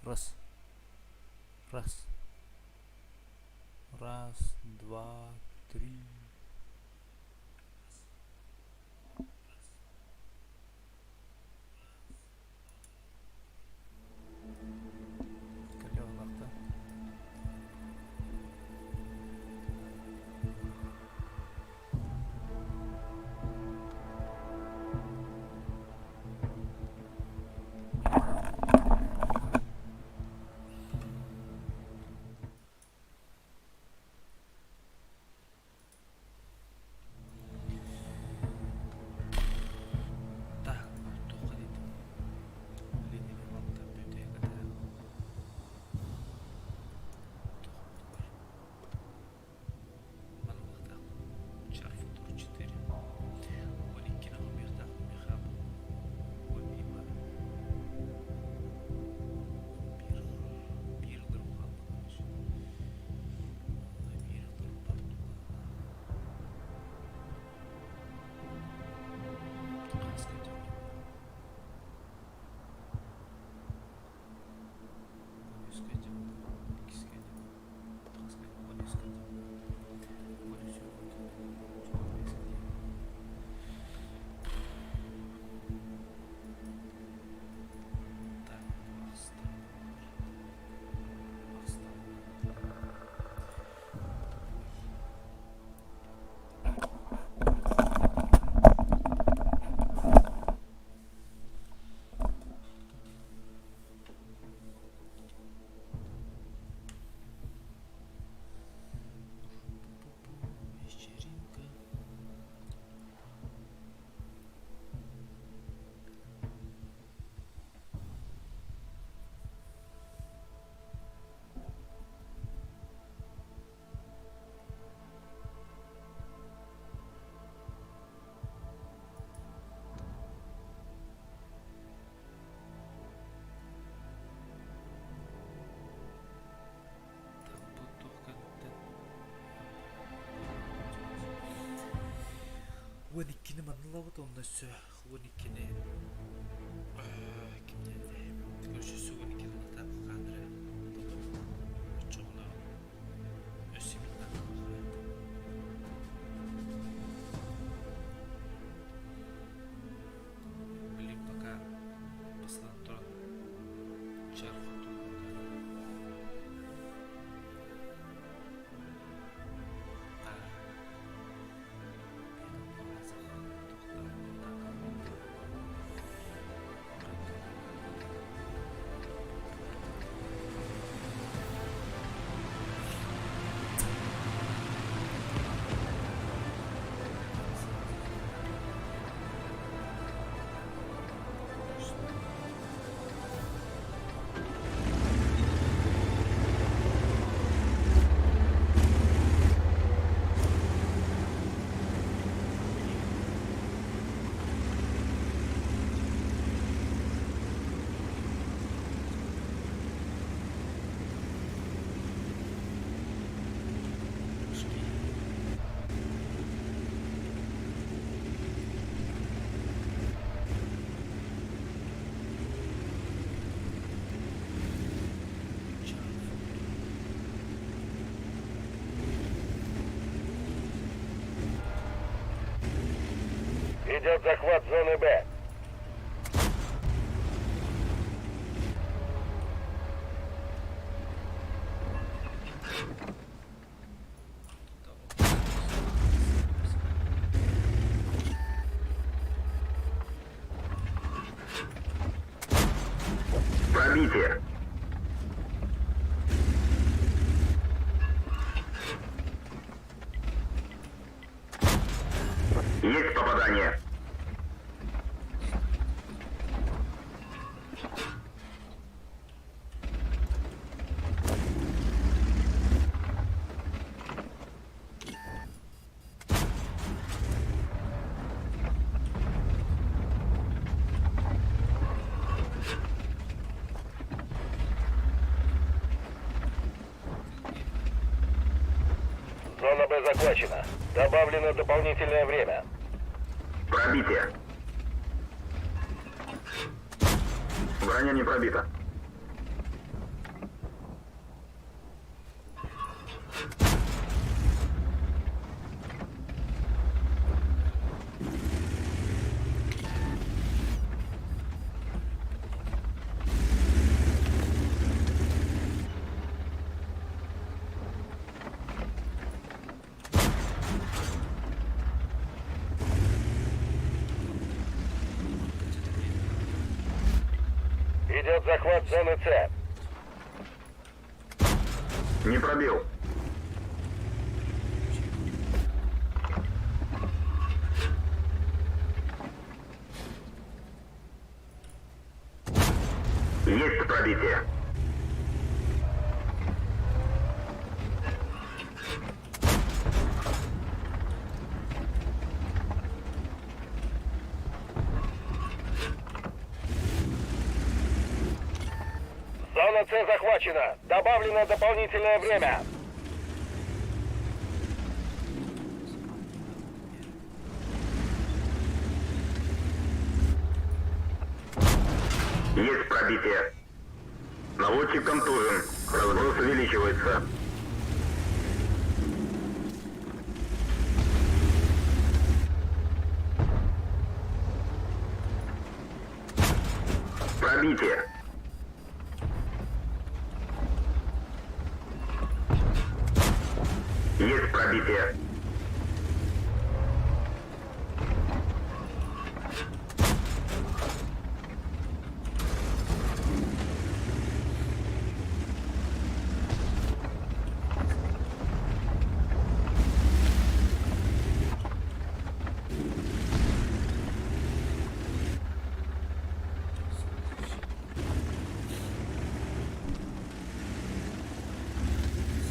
Раз. Раз. Раз, два, три. Кэллэҕинэхтэ Так, туохха диэтим? Ленини балта бүтэһик этэ. Туох Манылыахтаах. Чар футур 4. 12-ни хомуйуохтаах миэхэ 11 бар. Биир биир ылырым хаалла короче. Биир ылырым бар Хаска дьон. Үскэ дьон. Иккискэ дьон. Хаска он үскэ дьон. Он үсү он Так, ахста. Ахста. Вечеринка. Уон иккини манна ылабыт уонна өссө уон иккини кимнээн короче өссө уон иккини ылыахтаах хааннара оччоҕуна өссө биир Блин, пока бастатан туран чар Идет захват зоны Б. Пробитие. Есть попадание. Зона Б захвачена. Добавлено дополнительное время. Пробитие. Броня не пробита. Идет захват зоны С. Не пробил. Есть пробитие. Зона С захвачена. Добавлено дополнительное время. Есть пробитие. Наводчик контужен. Разброс увеличивается. Пробитие. Есть пробитие.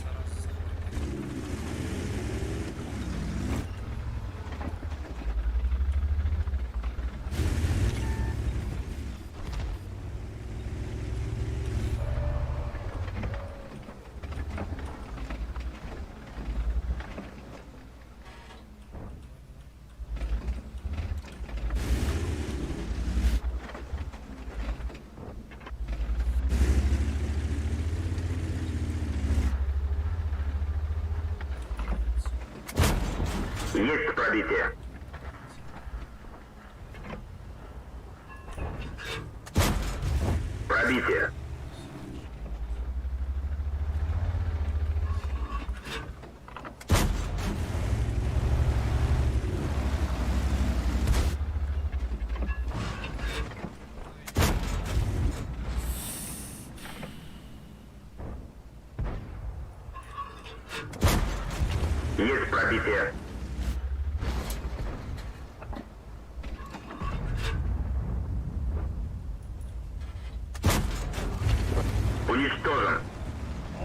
Сразу захватывай. Есть пробитие. Пробитие. Есть пробитие. Уничтожен.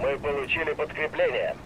Мы получили подкрепление.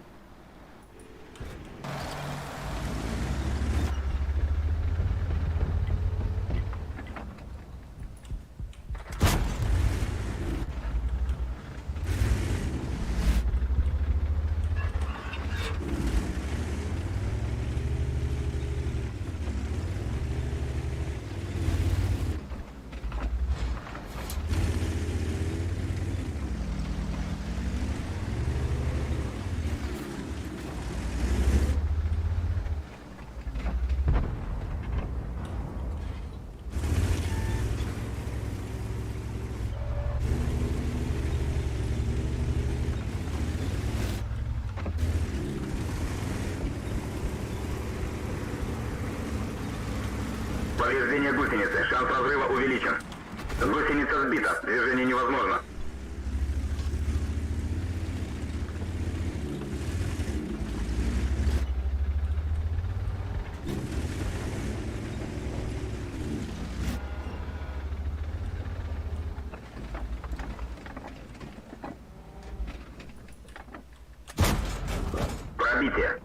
Повреждение гусеницы. Шанс разрыва увеличен. Гусеница сбита. Движение невозможно. Пробитие.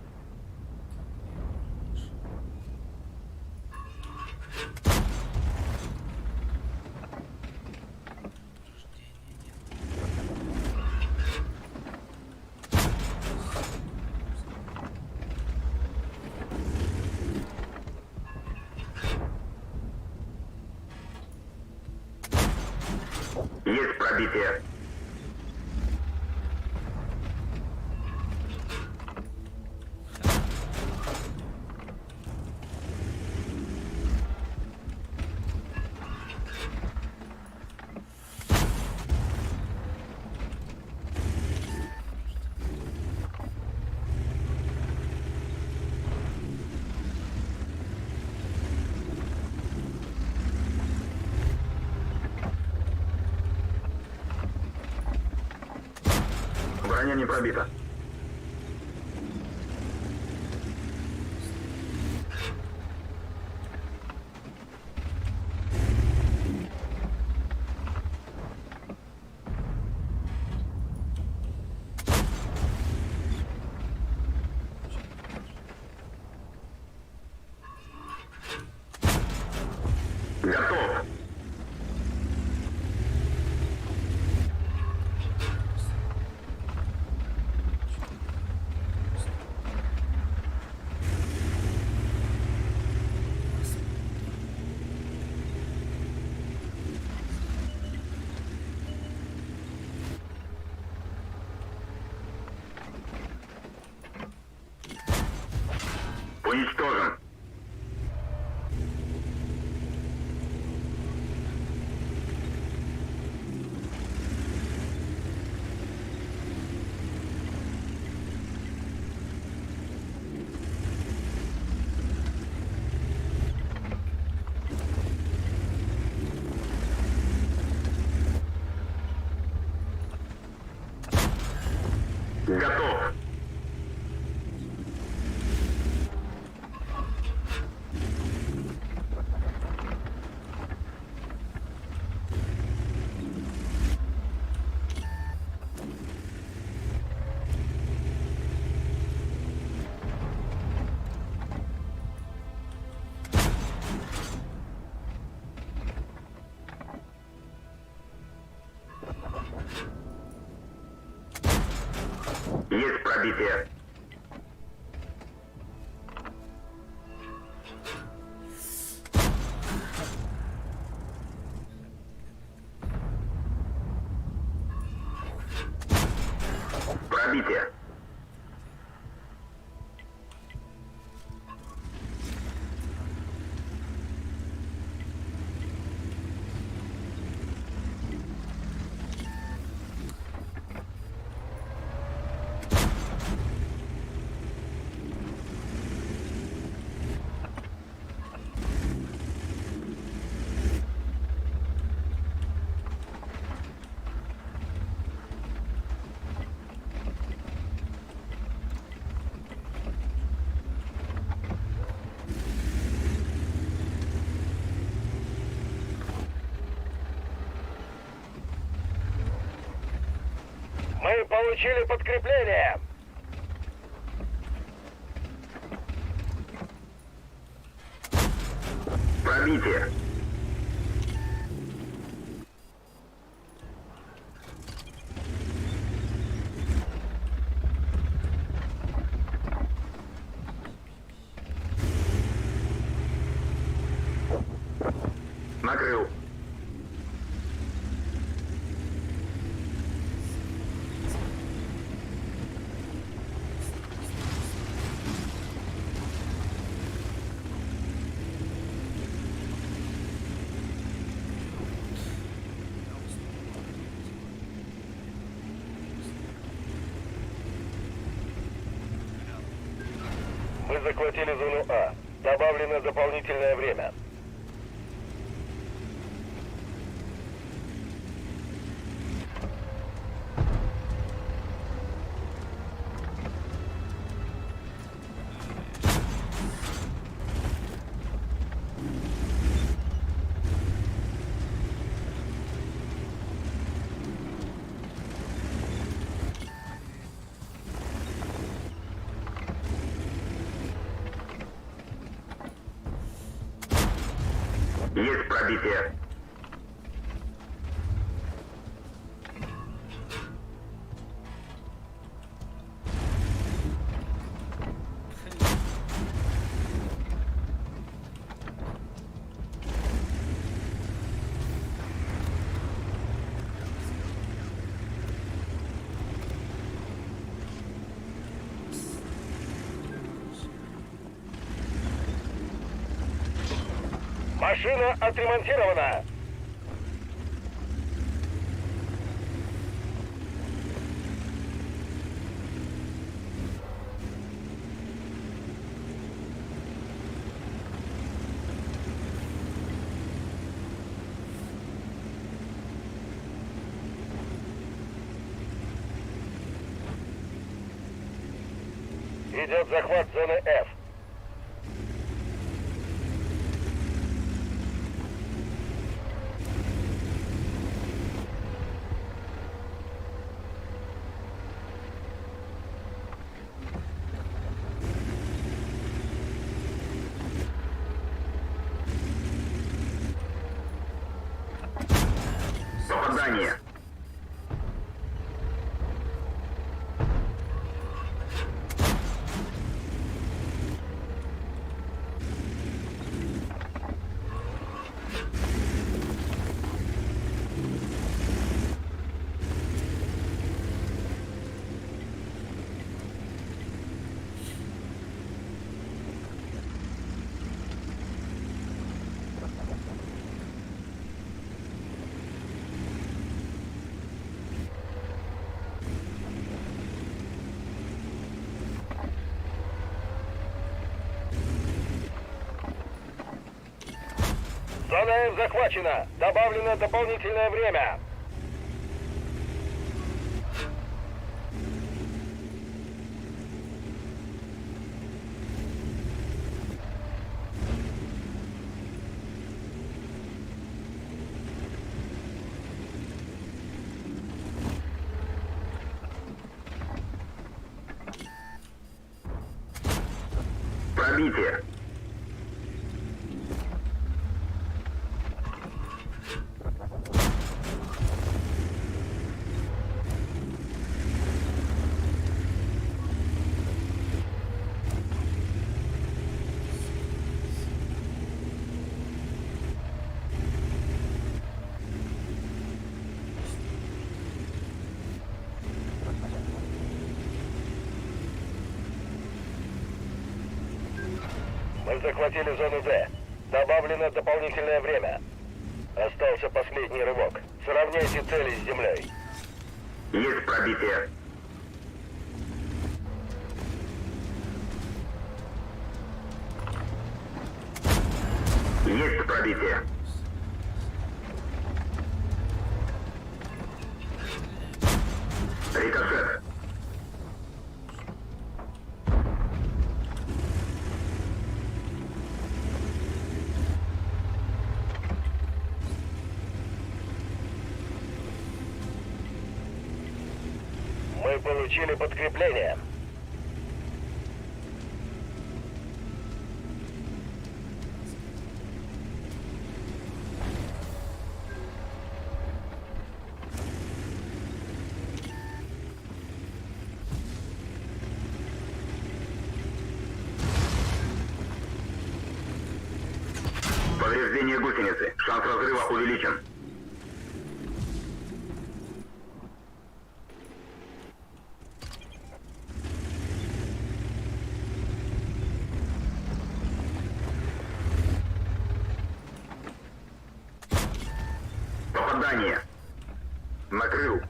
Рождение нет. Есть пробитие. Броня не пробита. Готов. Уничтожен. Готов. Есть пробитие. Пробитие. Мы получили подкрепление. Пробитие. Накрыл. Мы захватили зону А. Добавлено дополнительное время. Есть пробитие. Машина отремонтирована. Идет захват зоны F. Попадание. Зона F захвачена. Добавлено дополнительное время. Пробитие. Мы захватили зону Д. Добавлено дополнительное время. Остался последний рывок. Сравняйте цели с землей. Есть пробитие. Есть пробитие. Рикошет. Мы получили подкрепление. Повреждение гусеницы. Шанс разрыва увеличен. Попадание. Накрыл.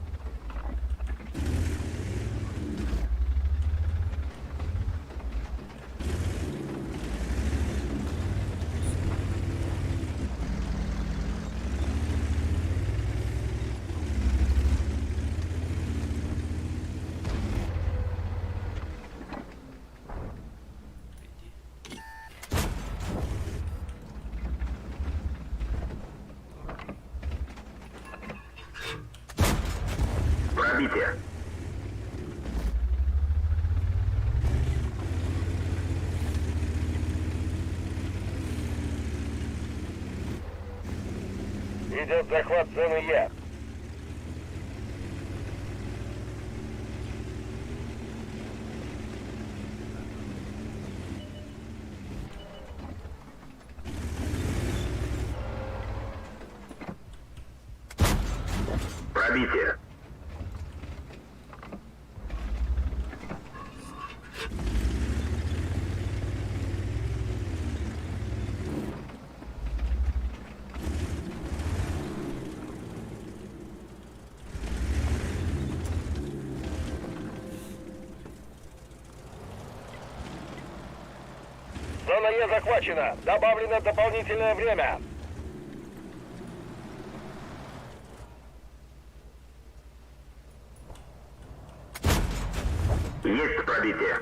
Иди. Пробитие. Идет захват зоны Е. Пробитие. Зона Е захвачена. Добавлено дополнительное время. Есть пробитие.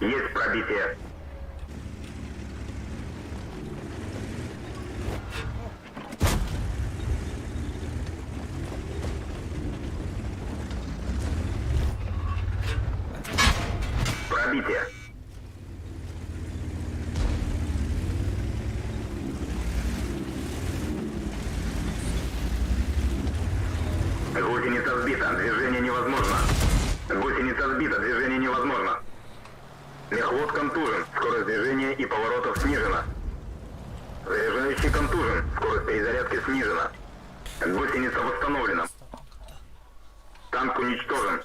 Есть пробитие. Пробитие. Гусеница сбита. Движение невозможно. Гусеница сбита. Движение невозможно. Мехвод контужен. Скорость движения и поворотов снижена. Заряжающий контужен. Скорость перезарядки снижена. Гусеница восстановлена. Танк уничтожен.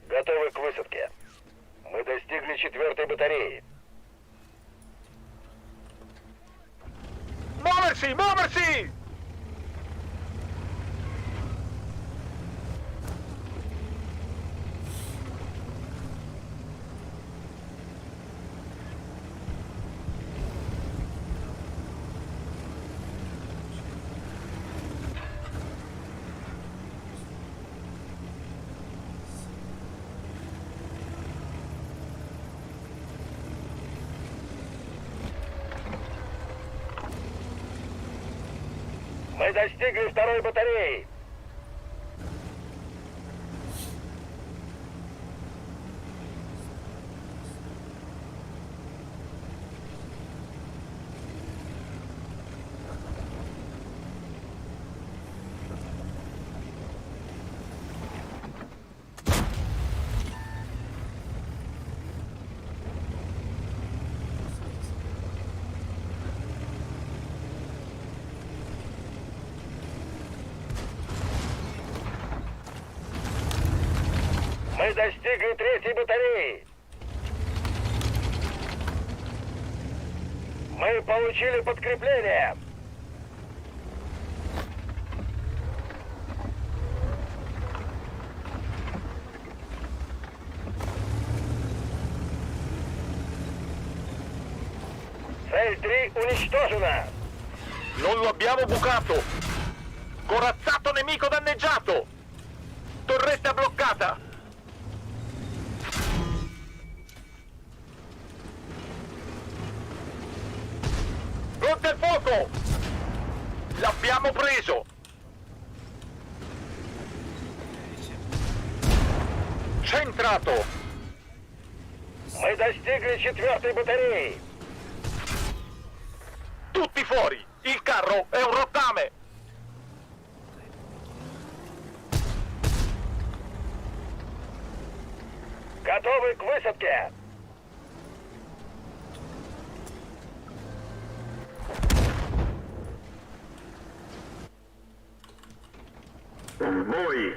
Готовы к высадке. Мы достигли четвертой батареи. Muoversi, muoversi! Мы достигли второй батареи. Мы достигли третьей батареи. Мы получили подкрепление. Цель 3 уничтожена. Non lo abbiamo bucato! Corazzato nemico danneggiato! Torretta bloccata! Pronto al fuoco! L'abbiamo preso! Centrato! Мы достигли четвертой батареи. Tutti fuori! Il carro è un rottame! Готовы к высадке. В бой!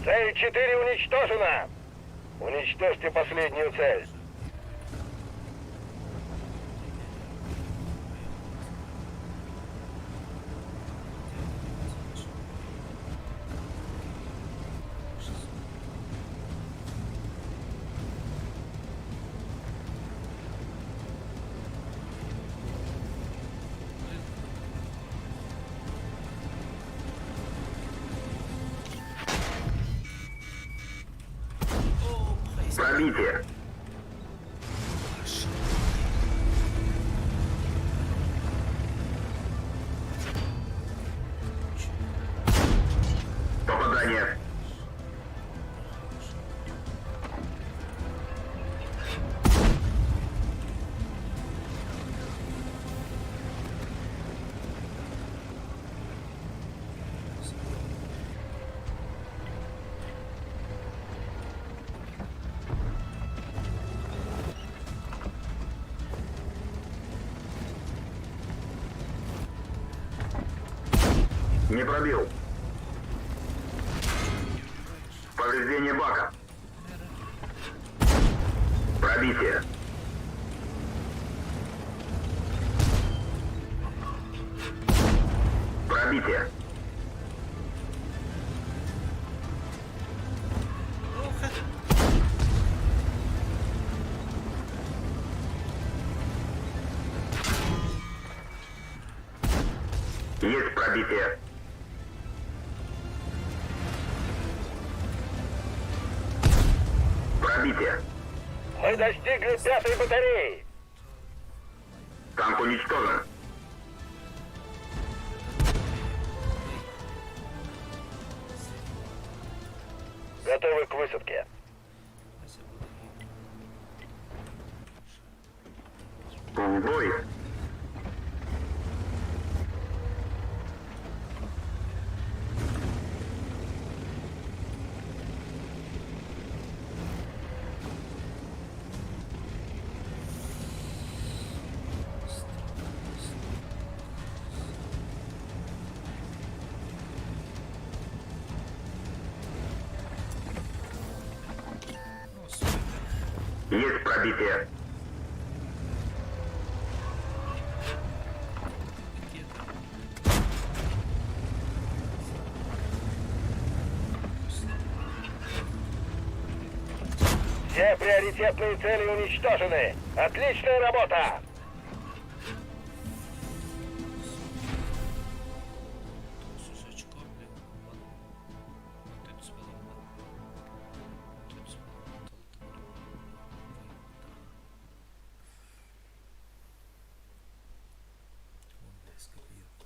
Цель 4 уничтожена. Уничтожьте последнюю цель. Пробитие. Попадание. Не пробил. Повреждение бака. Пробитие. Пробитие. Есть пробитие. Пробитие. Мы достигли пятой батареи. Танк уничтожен. Готовы к высадке. В бой. Есть пробитие. Все приоритетные цели уничтожены. Отличная работа! 900 очко, блин. 14 балл. 14 балл. 15 копійок.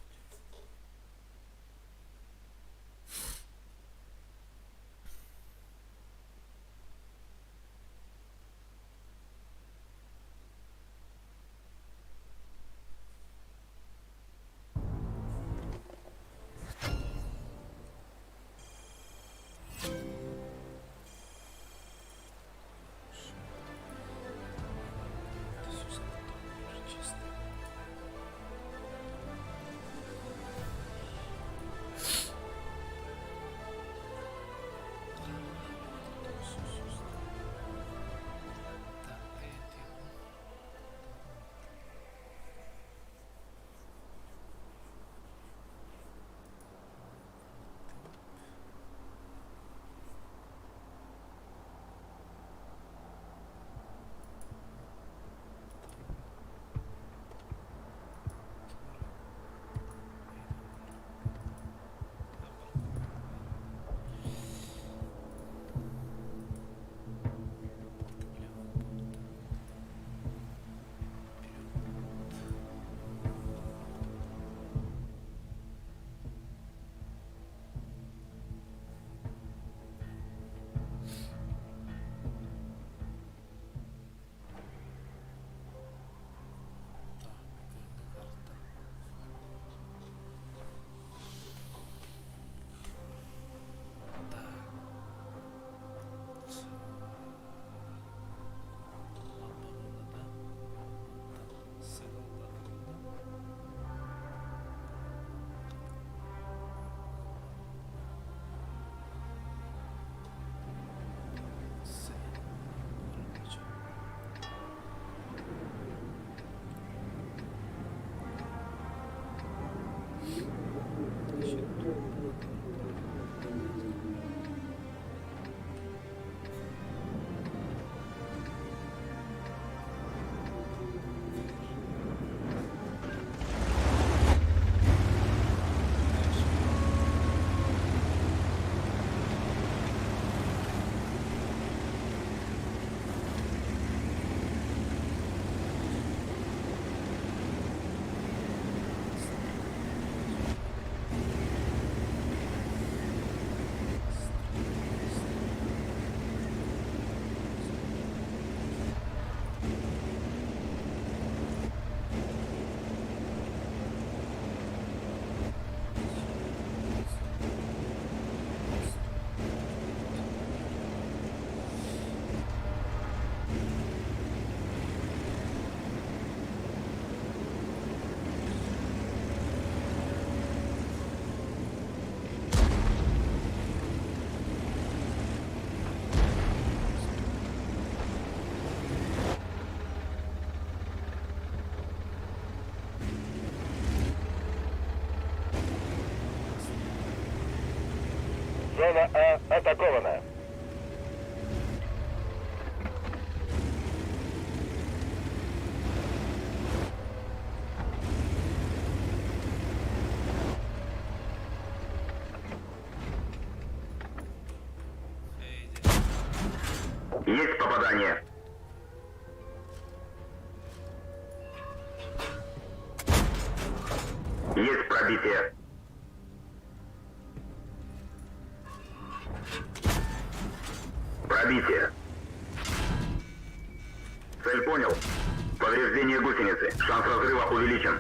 Зона А атакована. Есть попадание. Есть пробитие. Пробитие. Цель понял. Повреждение гусеницы. Шанс разрыва увеличен.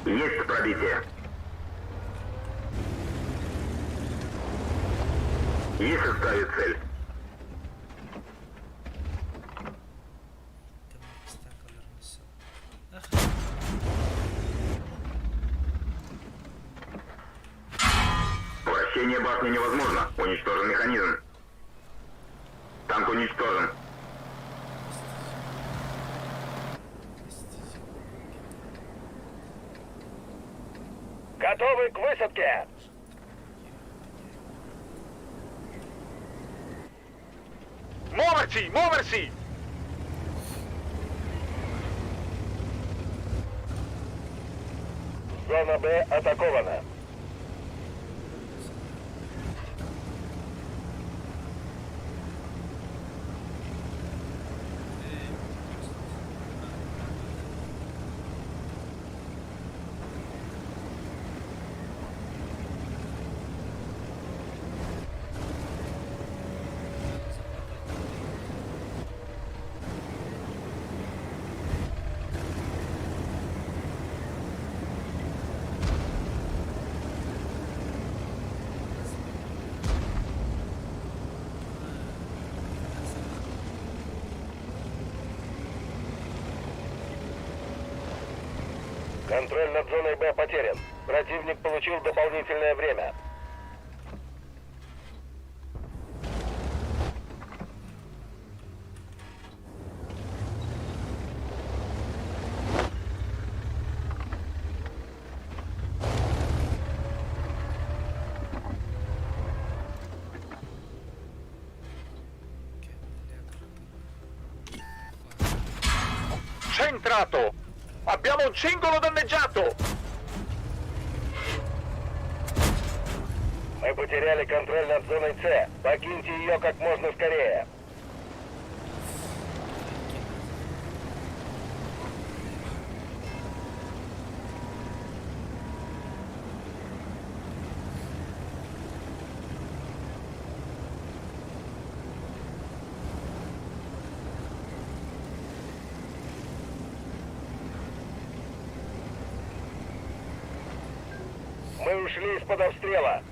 Есть пробитие. Есть оставить цель. Вращение башни невозможно. Уничтожен механизм. Танк уничтожен. Готовы к высадке! Muoversi, muoversi! Зона Б атакована. Контроль над зоной Б потерян. Противник получил дополнительное время. Centrato! Abbiamo un cingolo danneggiato! Мы потеряли контроль над зоной С. Покиньте ее как можно скорее. Мы ушли из-под обстрела.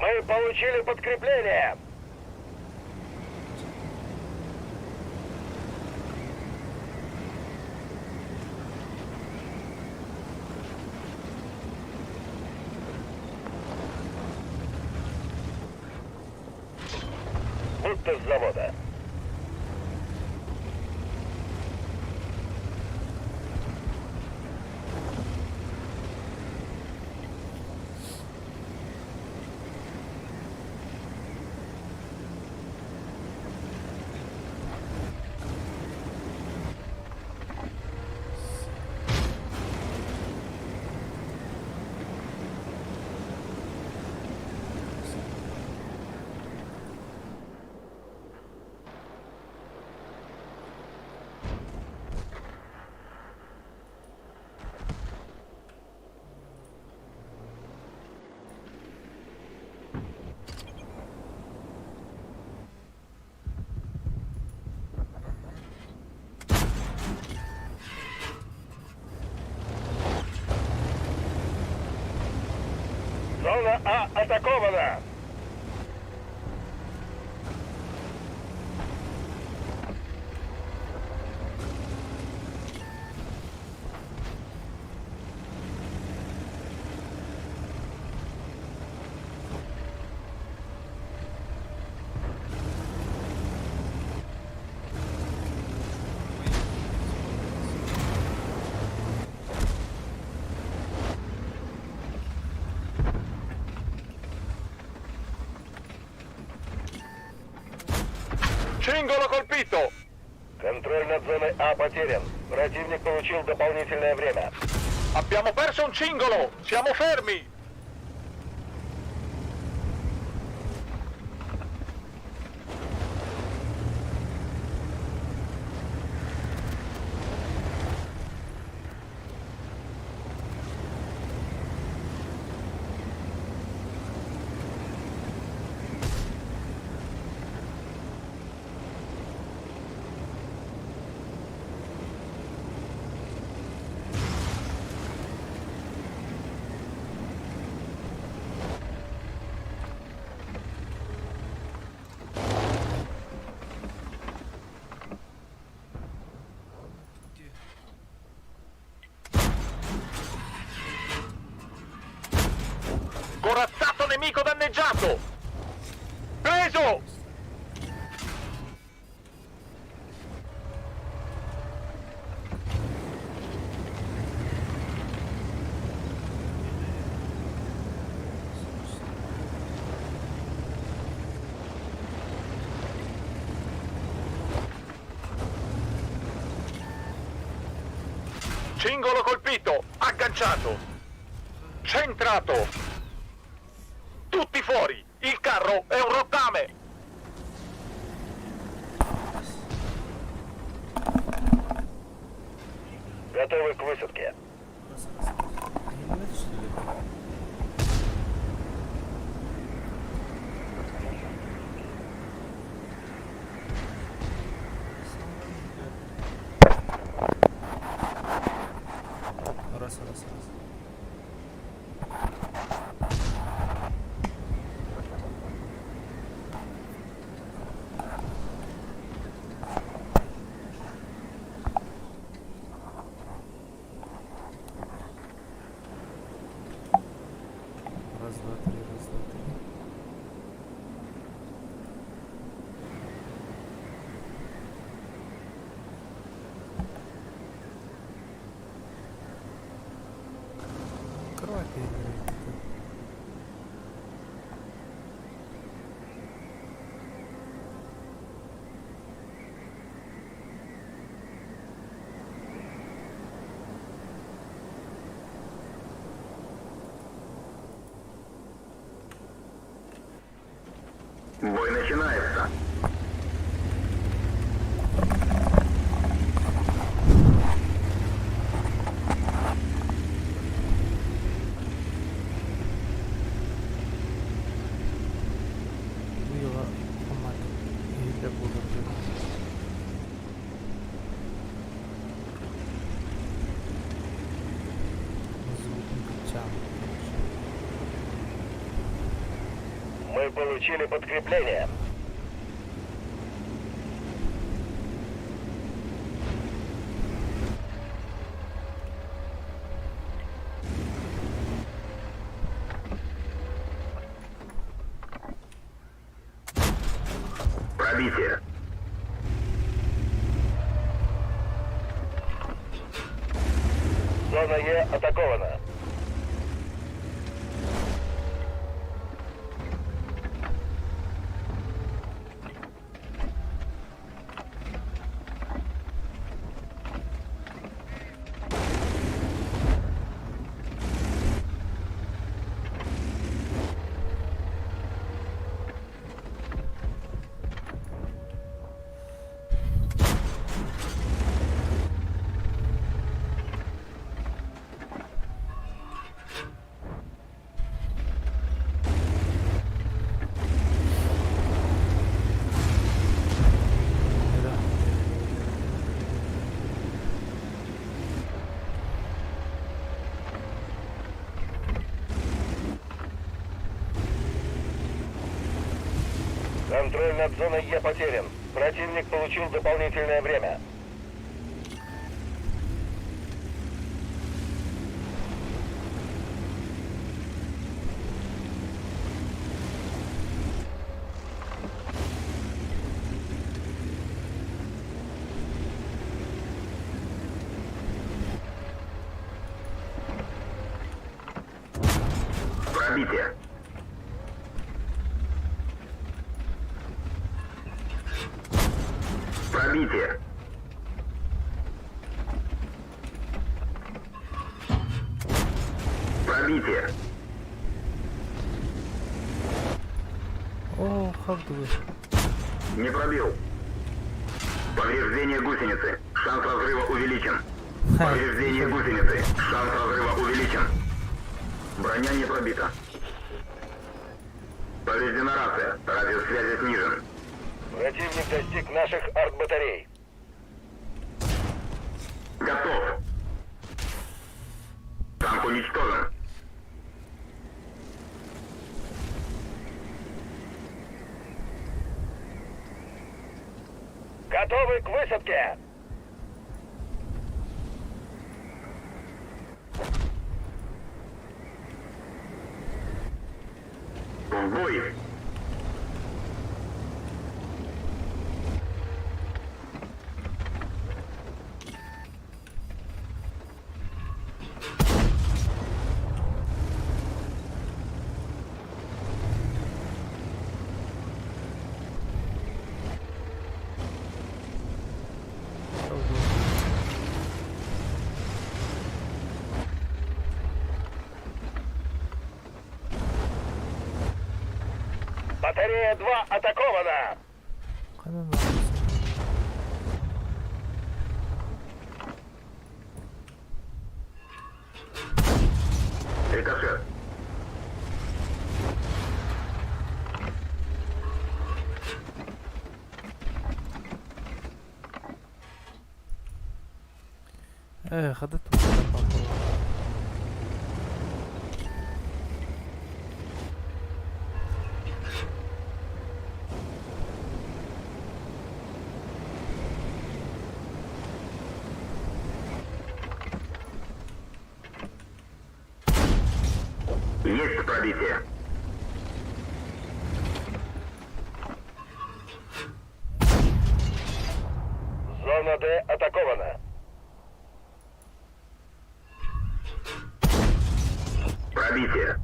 Мы получили подкрепление. Будто с завода. Зона А атакована! Cingolo colpito! Контроль над зоной А потерян. Противник получил дополнительное время. Abbiamo perso un cingolo! Siamo fermi! Corazzato nemico danneggiato! Preso! Cingolo colpito! Agganciato! Centrato! Tutti fuori! Il carro è un rottame! Готовы к высадке. Раз, раз, раз. Миномет, что ли? Раз, раз, раз. Раз, два, три, раз, два, три. Кровать играет. Бой начинается. Вила Иһиллэр буолар Звукун кыччаан Мы получили подкрепление. Пробитие. Зона Е атакована. Контроль над зоной Е потерян. Противник получил дополнительное время. Пробитие. Пробитие. Пробитие. Оо, хардвы. Не пробил. Повреждение гусеницы. Шанс разрыва увеличен. Повреждение гусеницы. Шанс разрыва увеличен. Броня не пробита. Повреждена рация. Радиус связи снижен. Противник достиг наших артбатарей. Готов. Танк уничтожен. Готовы к высадке! В бой. Батарея 2 атакована! Ханан Рикошет. Ээ, хата туох Есть пробитие. Зона Д атакована. Пробитие.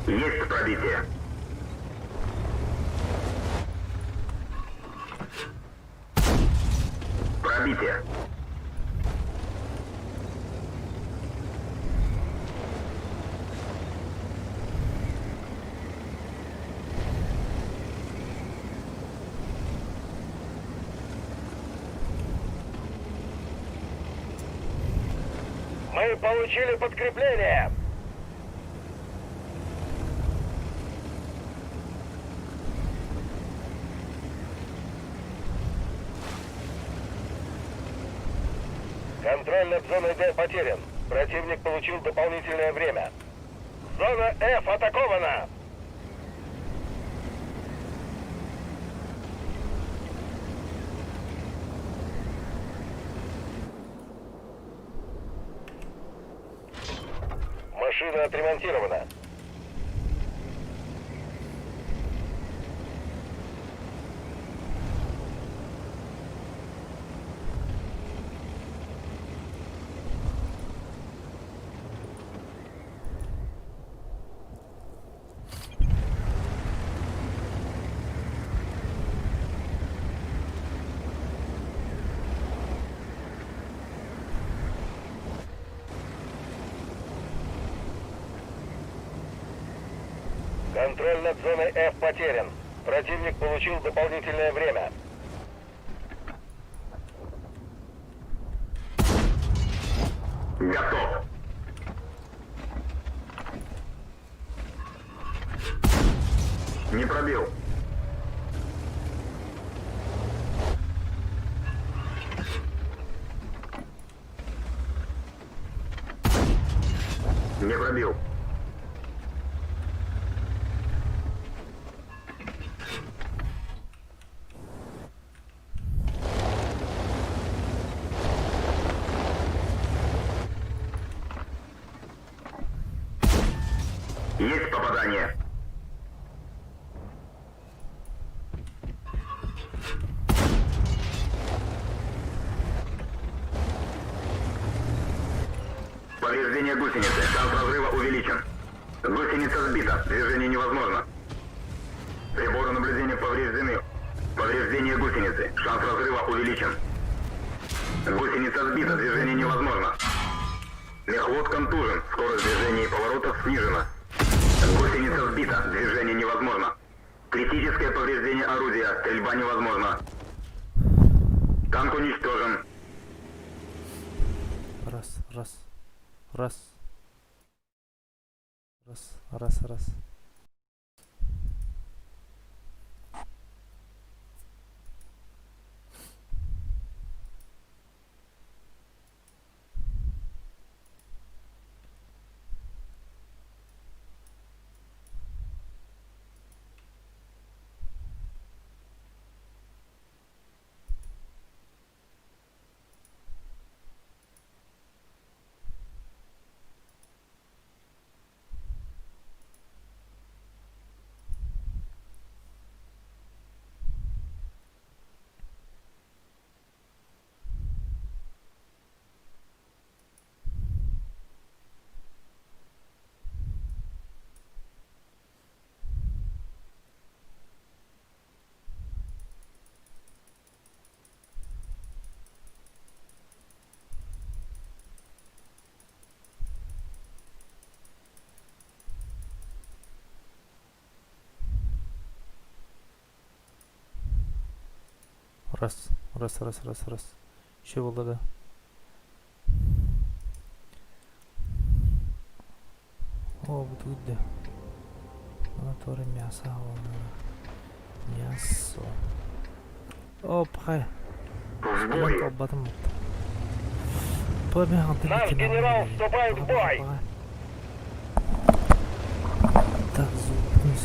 Есть пробитие. Пробитие. Мы получили подкрепление! Контроль над зоной Д потерян. Противник получил дополнительное время. Зона F атакована! Машина отремонтирована. Контроль над зоной F потерян. Противник получил дополнительное время. Готов. Не пробил. Не пробил. Есть попадание. Повреждение гусеницы. Шанс разрыва увеличен. Гусеница сбита. Движение невозможно. Приборы наблюдения повреждены. Повреждение гусеницы. Шанс разрыва увеличен. Гусеница сбита. Движение невозможно. Мехвод контужен. Скорость движения и поворотов снижена. Гусеница сбита. Движение невозможно. Критическое повреждение орудия. Стрельба невозможна. Танк уничтожен. Раз, раз, раз. Раз, раз, раз. Раз, раз, раз, раз, раз. Еще буолла да. Оо, бу тугуй да? Моторы мясо Мясо. Оп, хай. В бой! Наш генерал вступает в бой! Так, звук не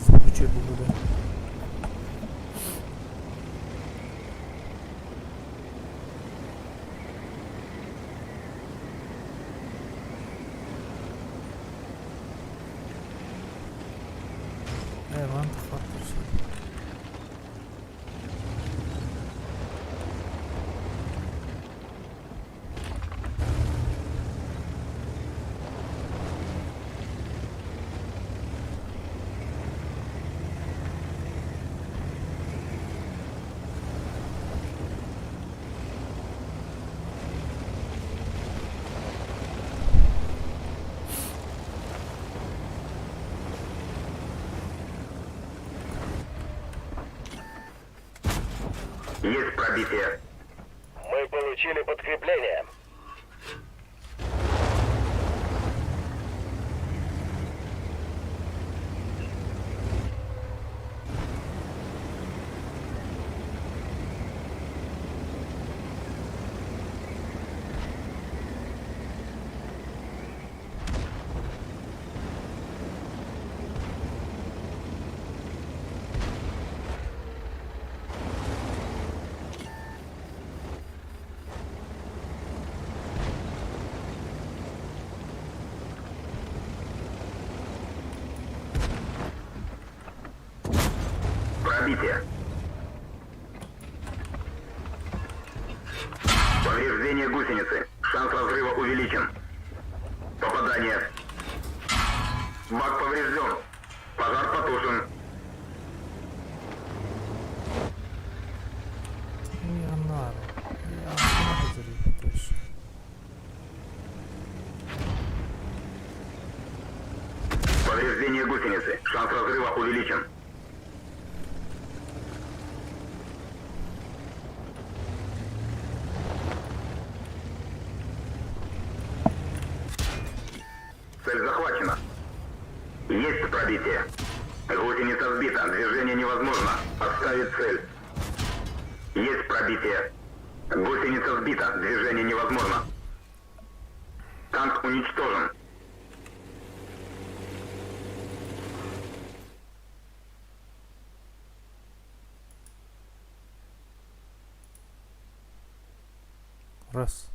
Звук үчүгэй буолла да. Ээ, мантах Есть пробитие. Мы получили подкрепление. Пробитие. Повреждение гусеницы. Шанс разрыва увеличен. Попадание. Бак поврежден. Пожар потушен. Я нары. Я точно. Повреждение гусеницы. Шанс разрыва увеличен. Цель захвачена. Есть пробитие. Гусеница сбита. Движение невозможно. Отставить цель. Есть пробитие. Гусеница сбита. Движение невозможно. Танк уничтожен. Раз.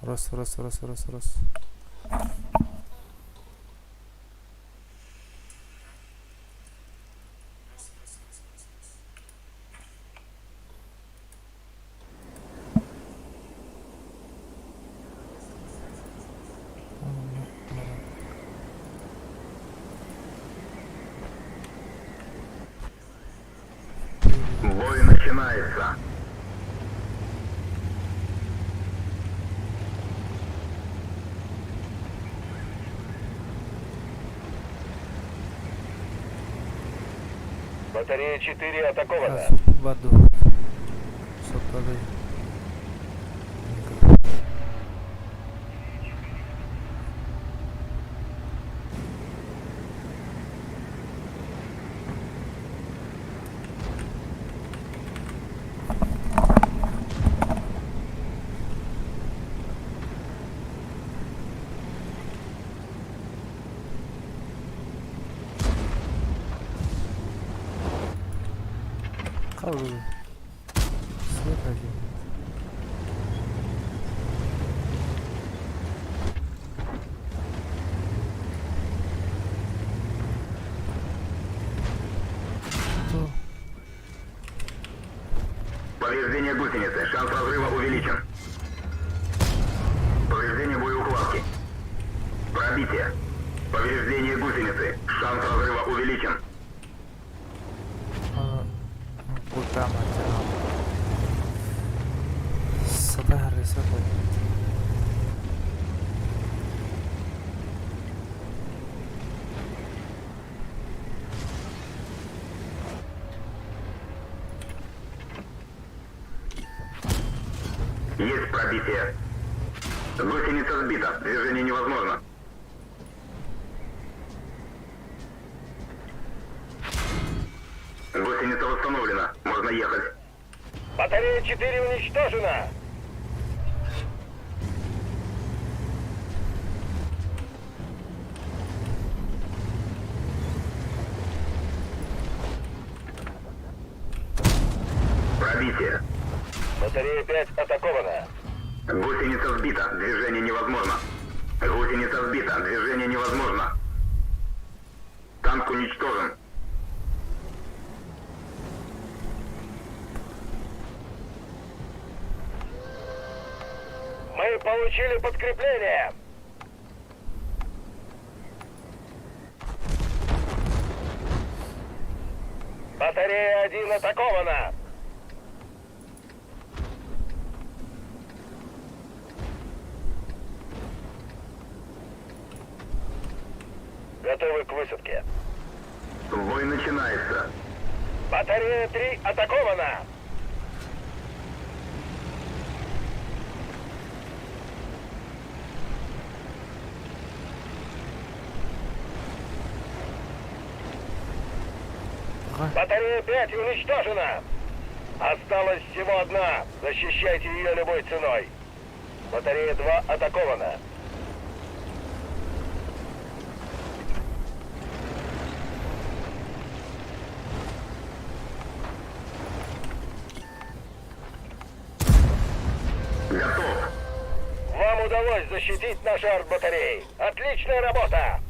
Раз, раз, раз, раз, раз. Бой начинается. Батарея 4 атакована. Баду. Сотовый. Хал. Повреждение гусеницы. Шанс разрыва увеличен. Повреждение боеукладки. Пробитие. Повреждение гусеницы. Шанс разрыва увеличен. Puta madre. Сатары, сатары. Есть пробитие. Гусеница сбита. Движение невозможно. Гусеница восстановлена. Можно ехать. Батарея 4 уничтожена. Пробитие. Батарея 5 атакована. Гусеница сбита. Движение невозможно. Гусеница сбита. Движение невозможно. Танк уничтожен. Мы получили подкрепление. Батарея 1 атакована. Готовы к высадке. Бой начинается. Батарея 3 атакована. Батарея 5 уничтожена. Осталась всего одна. Защищайте ее любой ценой. Батарея 2 атакована. Готов. Вам удалось защитить наши арт-батареи. Отличная работа!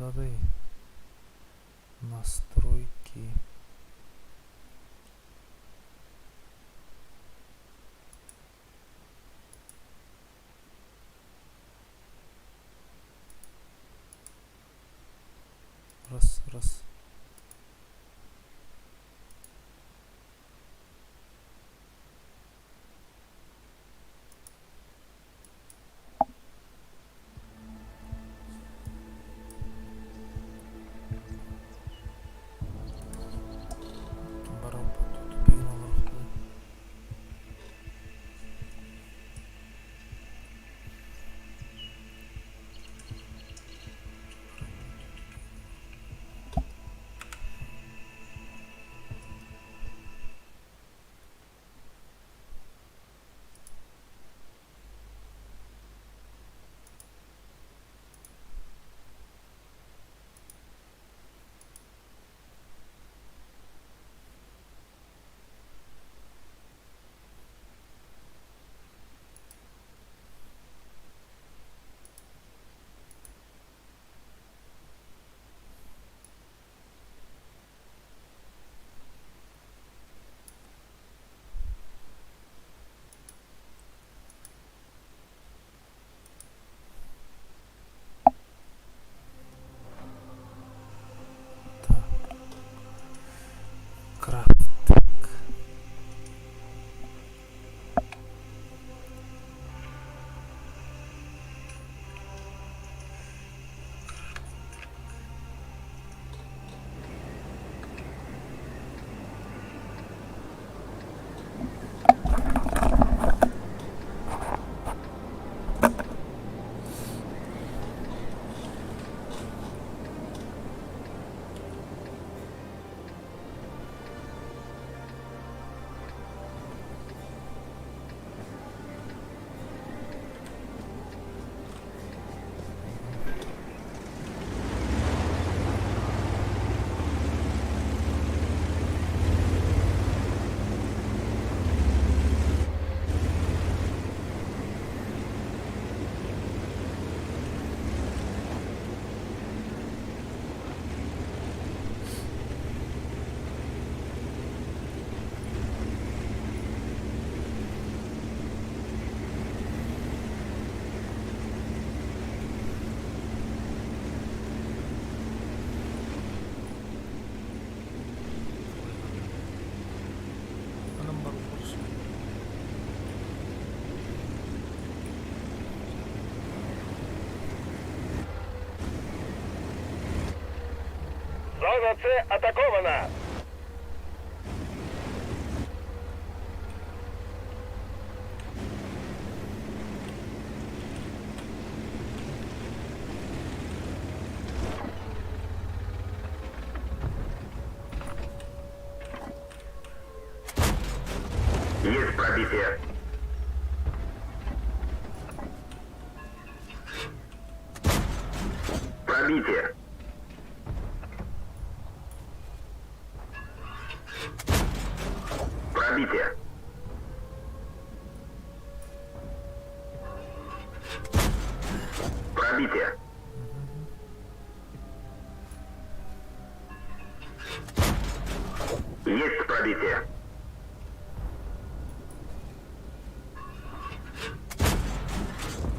Хайдаҕый? Настройки. Раз, раз. Баралбыт тупигын олорохтуу. Так. Крафт. Anam бар Зона С атакована. Есть пробитие. Пробитие. Пробитие. Пробитие. Есть пробитие.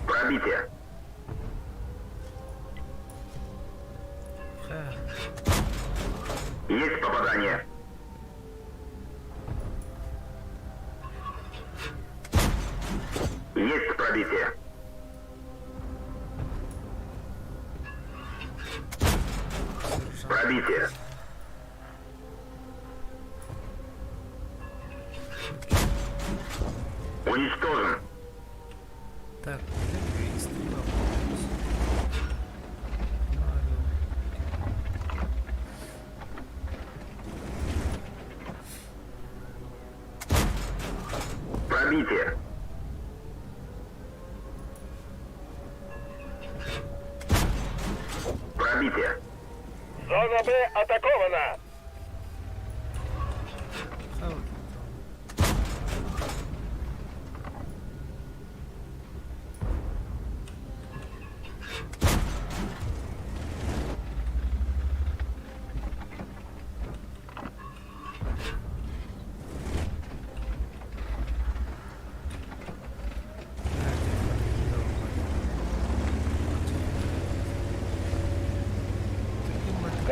Пробитие. Ха. Есть попадание. Есть пробитие. Сержант. Пробитие. Уничтожен. Так, где стрела получилась? Марио. Пробитие. Пробитие. Зона Б атакована. Ха, вот это.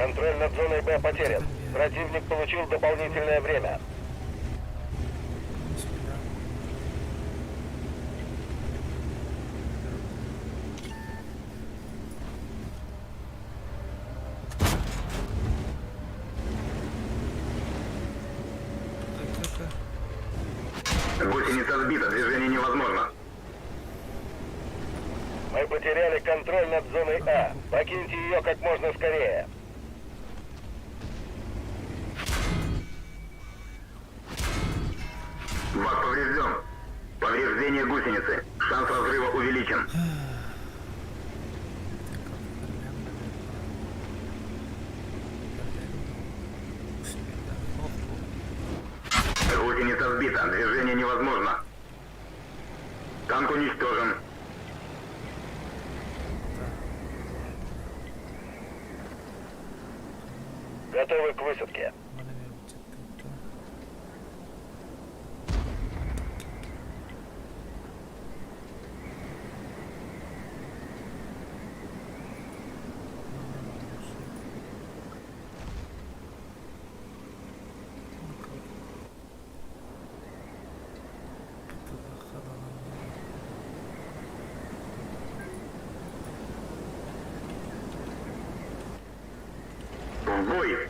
Контроль над зоной Б потерян. Противник получил дополнительное время. Гусеница сбита, движение невозможно. Мы потеряли контроль над зоной А. Покиньте ее как можно скорее. Бак поврежден. Повреждение гусеницы. Шанс разрыва увеличен. Гусеница сбита. Движение невозможно. Танк уничтожен. Готовы к высадке. В бой!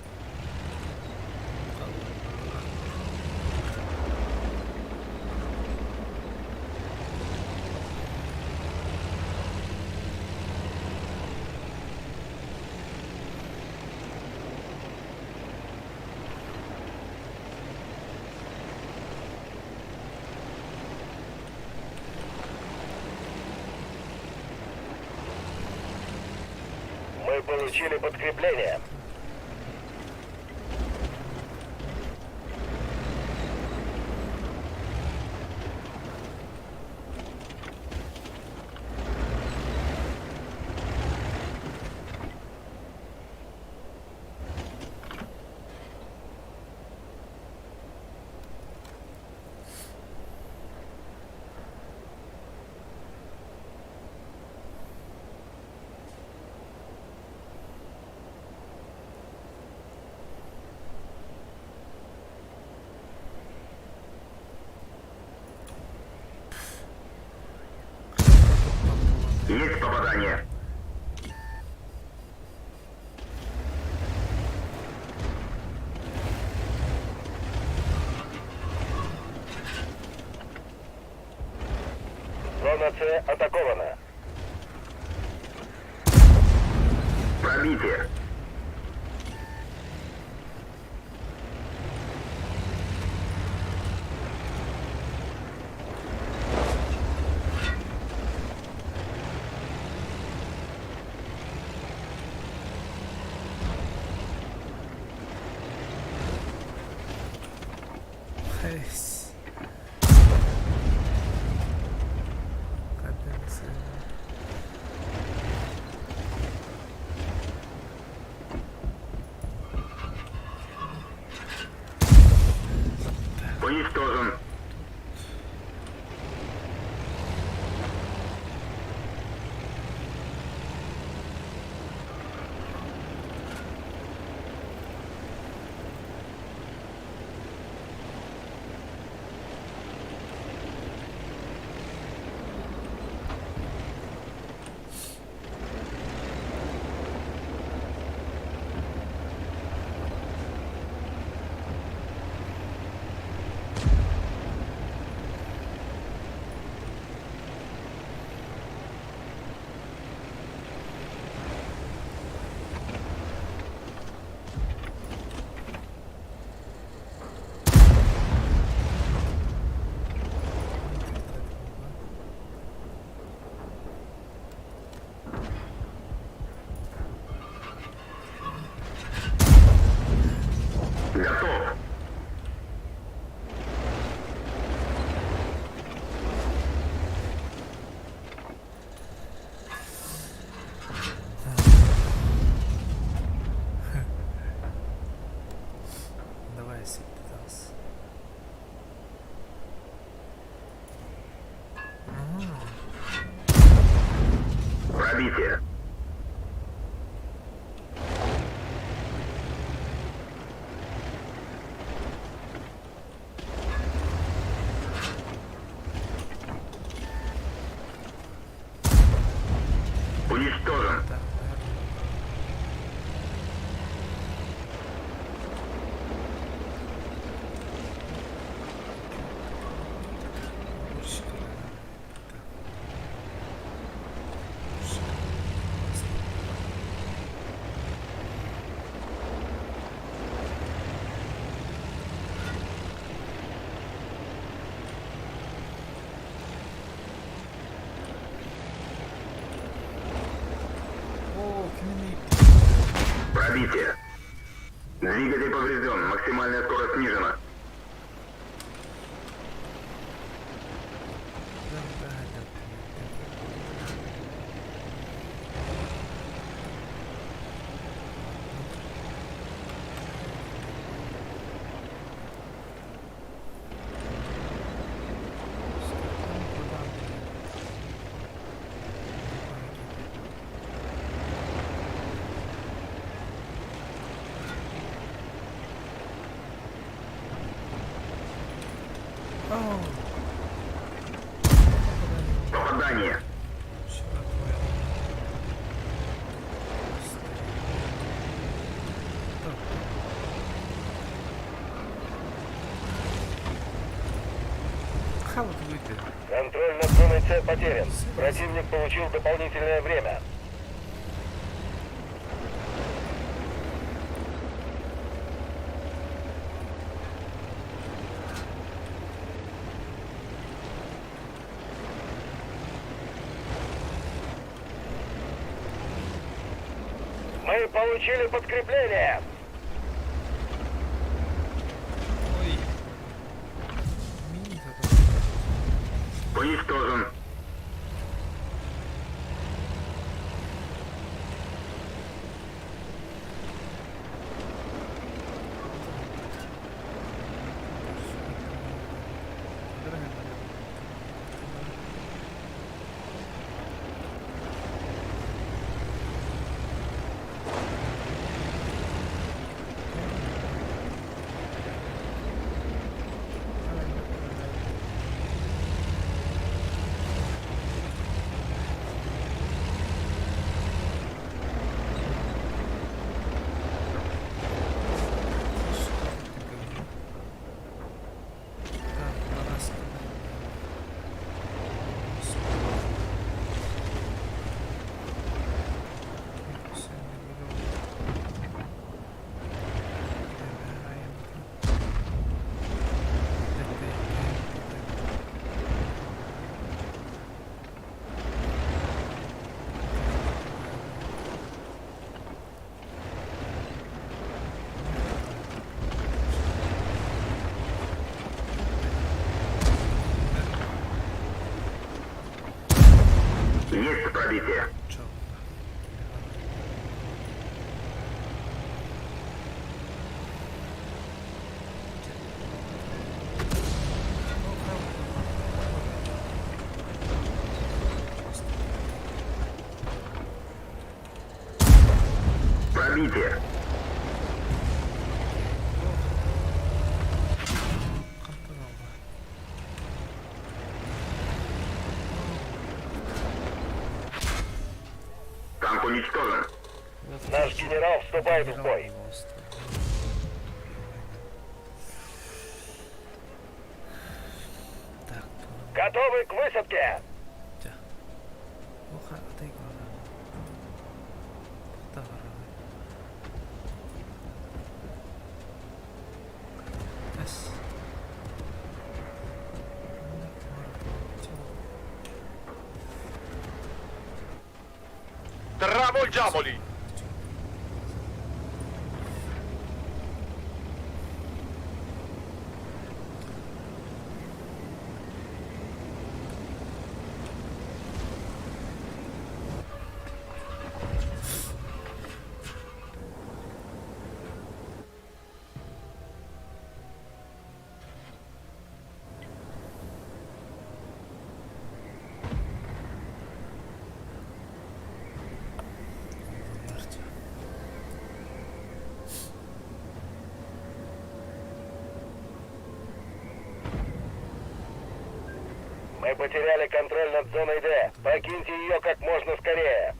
Мы получили подкрепление. Есть попадание. Зона С атакована. Пробитие. Эс. Капец. Уничтожен. Готов. Давай, сиптас. Пробитие. Пробитие. Двигатель поврежден. Максимальная скорость снижена. Попадание. Контроль над зоной С потерян. Противник получил дополнительное время. Мы получили подкрепление. Ой. Уничтожен. Есть пробитие. Пробитие. Танк уничтожен. Наш генерал вступает в бой. Готовы к высадке! Travolgiamoli! Мы потеряли контроль над зоной Д. Покиньте ее как можно скорее.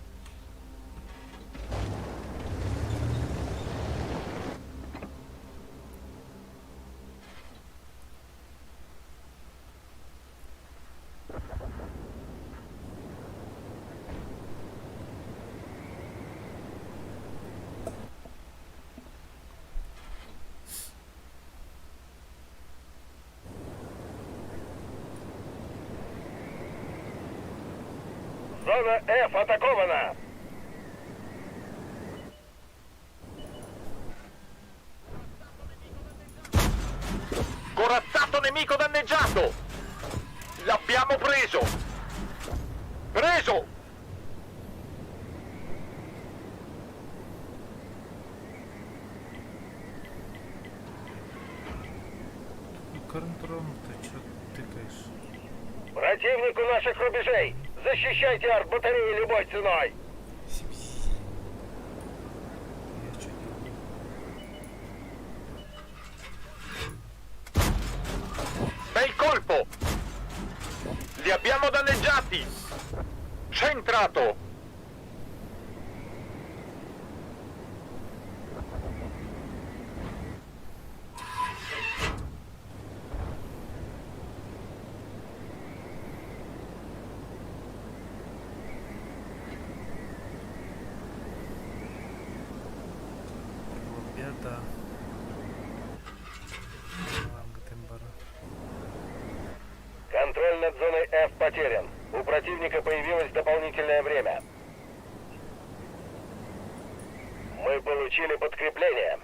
Зона F атакована. Corazzato nemico danneggiato! L'abbiamo preso! Preso! Көрөн туран ты чё тыкаешь? Противник у наших рубежей! Защищайте арт-батареи любой ценой! Я что делаю? Bel colpo! Li abbiamo danneggiati! Centrato! Победа. Контроль над зоной F потерян. У противника появилось дополнительное время. Мы получили подкрепление.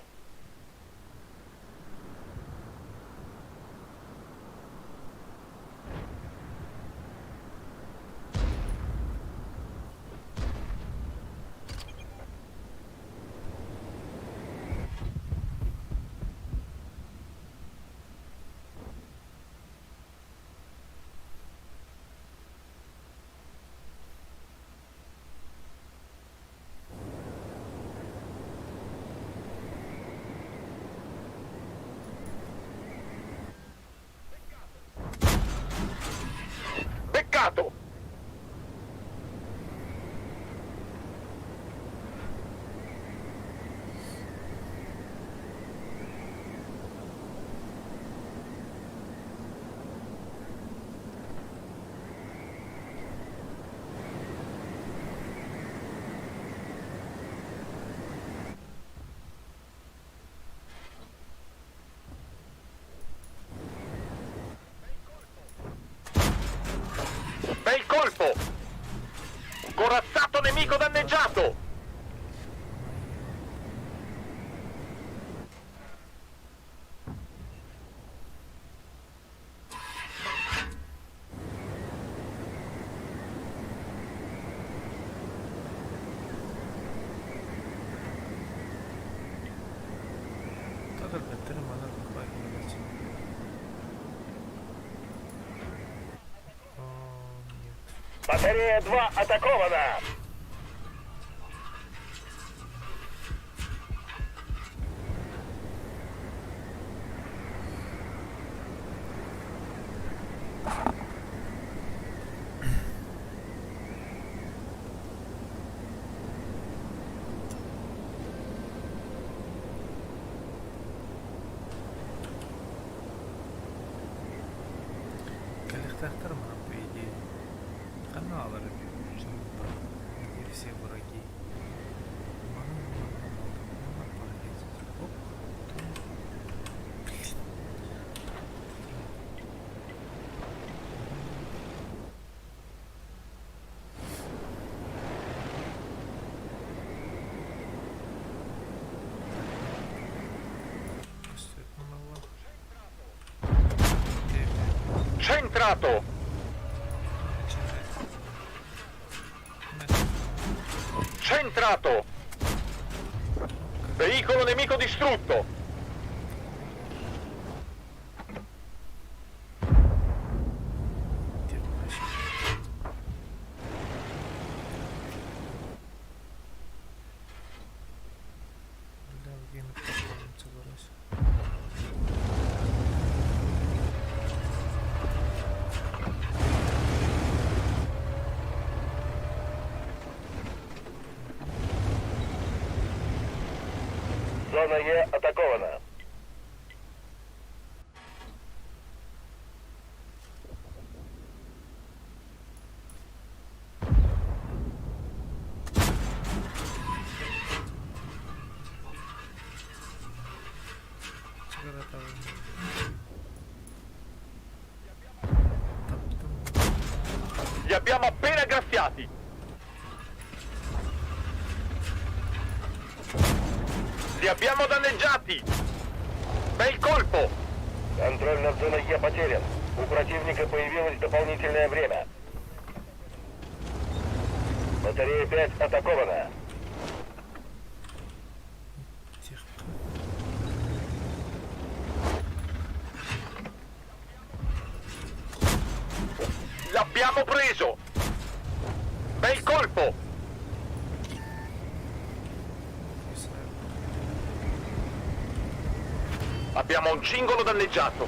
Beccato! Bel colpo! Corazzato nemico danneggiato! Батарея 2 атакована! Кэлиэхтээхтэр манан по идее. Ханна аалар Где все враги? Манан, манан, манан, манан, Оп. Блин. Centrato! Centrato! Veicolo nemico distrutto! Зона Е атакована. Li abbiamo appena graffiati! Li abbiamo danneggiati! Bel colpo! Контроль над зоной Е потерян. У противника появилось дополнительное время. Батарея 5 атакована. Тихо. L'abbiamo preso! Bel colpo! Abbiamo un cingolo danneggiato.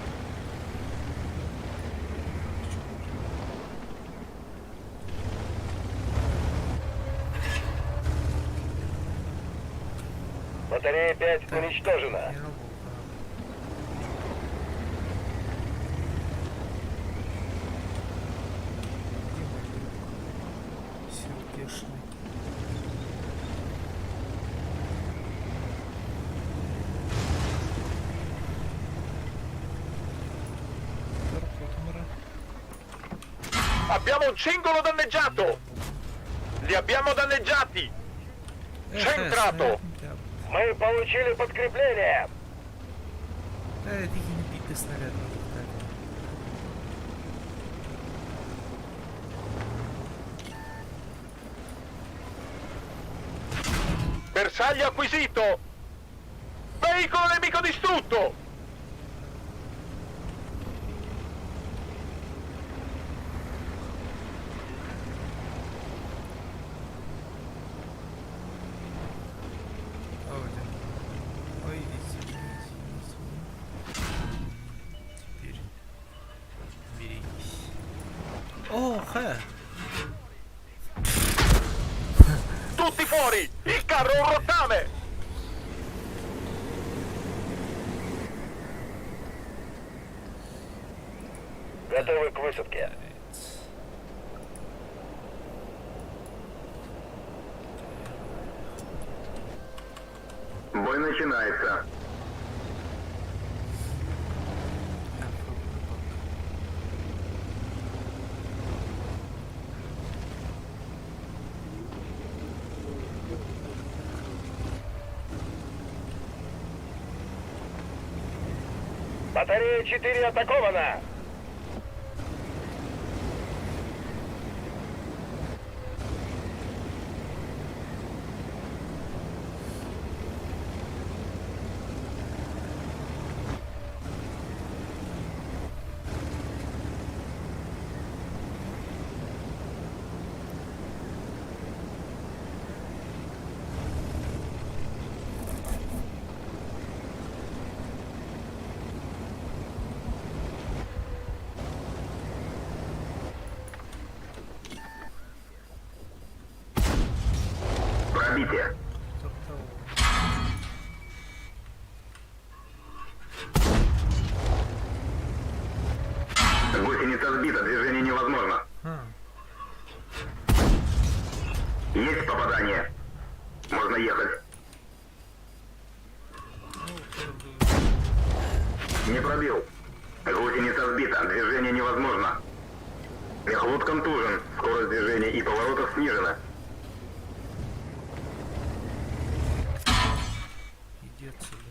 Батарея 5 уничтожена. Сердечный. Abbiamo un cingolo danneggiato! Li abbiamo danneggiati! Centrato! Мы получили подкрепление! Снаряд. Bersaglio acquisito! Veicolo nemico distrutto! Ой, извини, извини, извини. Теперь берегись. О, ха! Tutti fuori! Il carro è un rottame! Готовы к высадке. Бой начинается. Батарея 4 атакована! Пробитие. Гусеница сбита, движение невозможно. Есть попадание. Можно ехать. Не пробил. Гусеница сбита, движение невозможно. Мехвод контужен, скорость движения и поворотов снижена. Иди отсюда.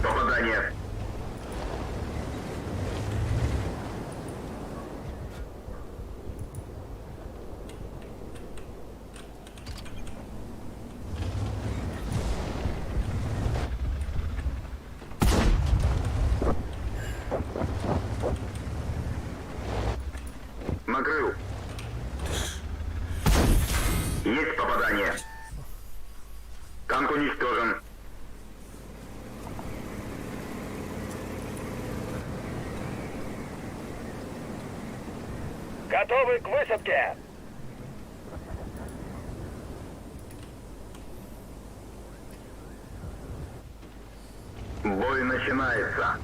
Попадание. Накрыл. Есть попадание. Танк уничтожен. Готовы к высадке! Бой начинается.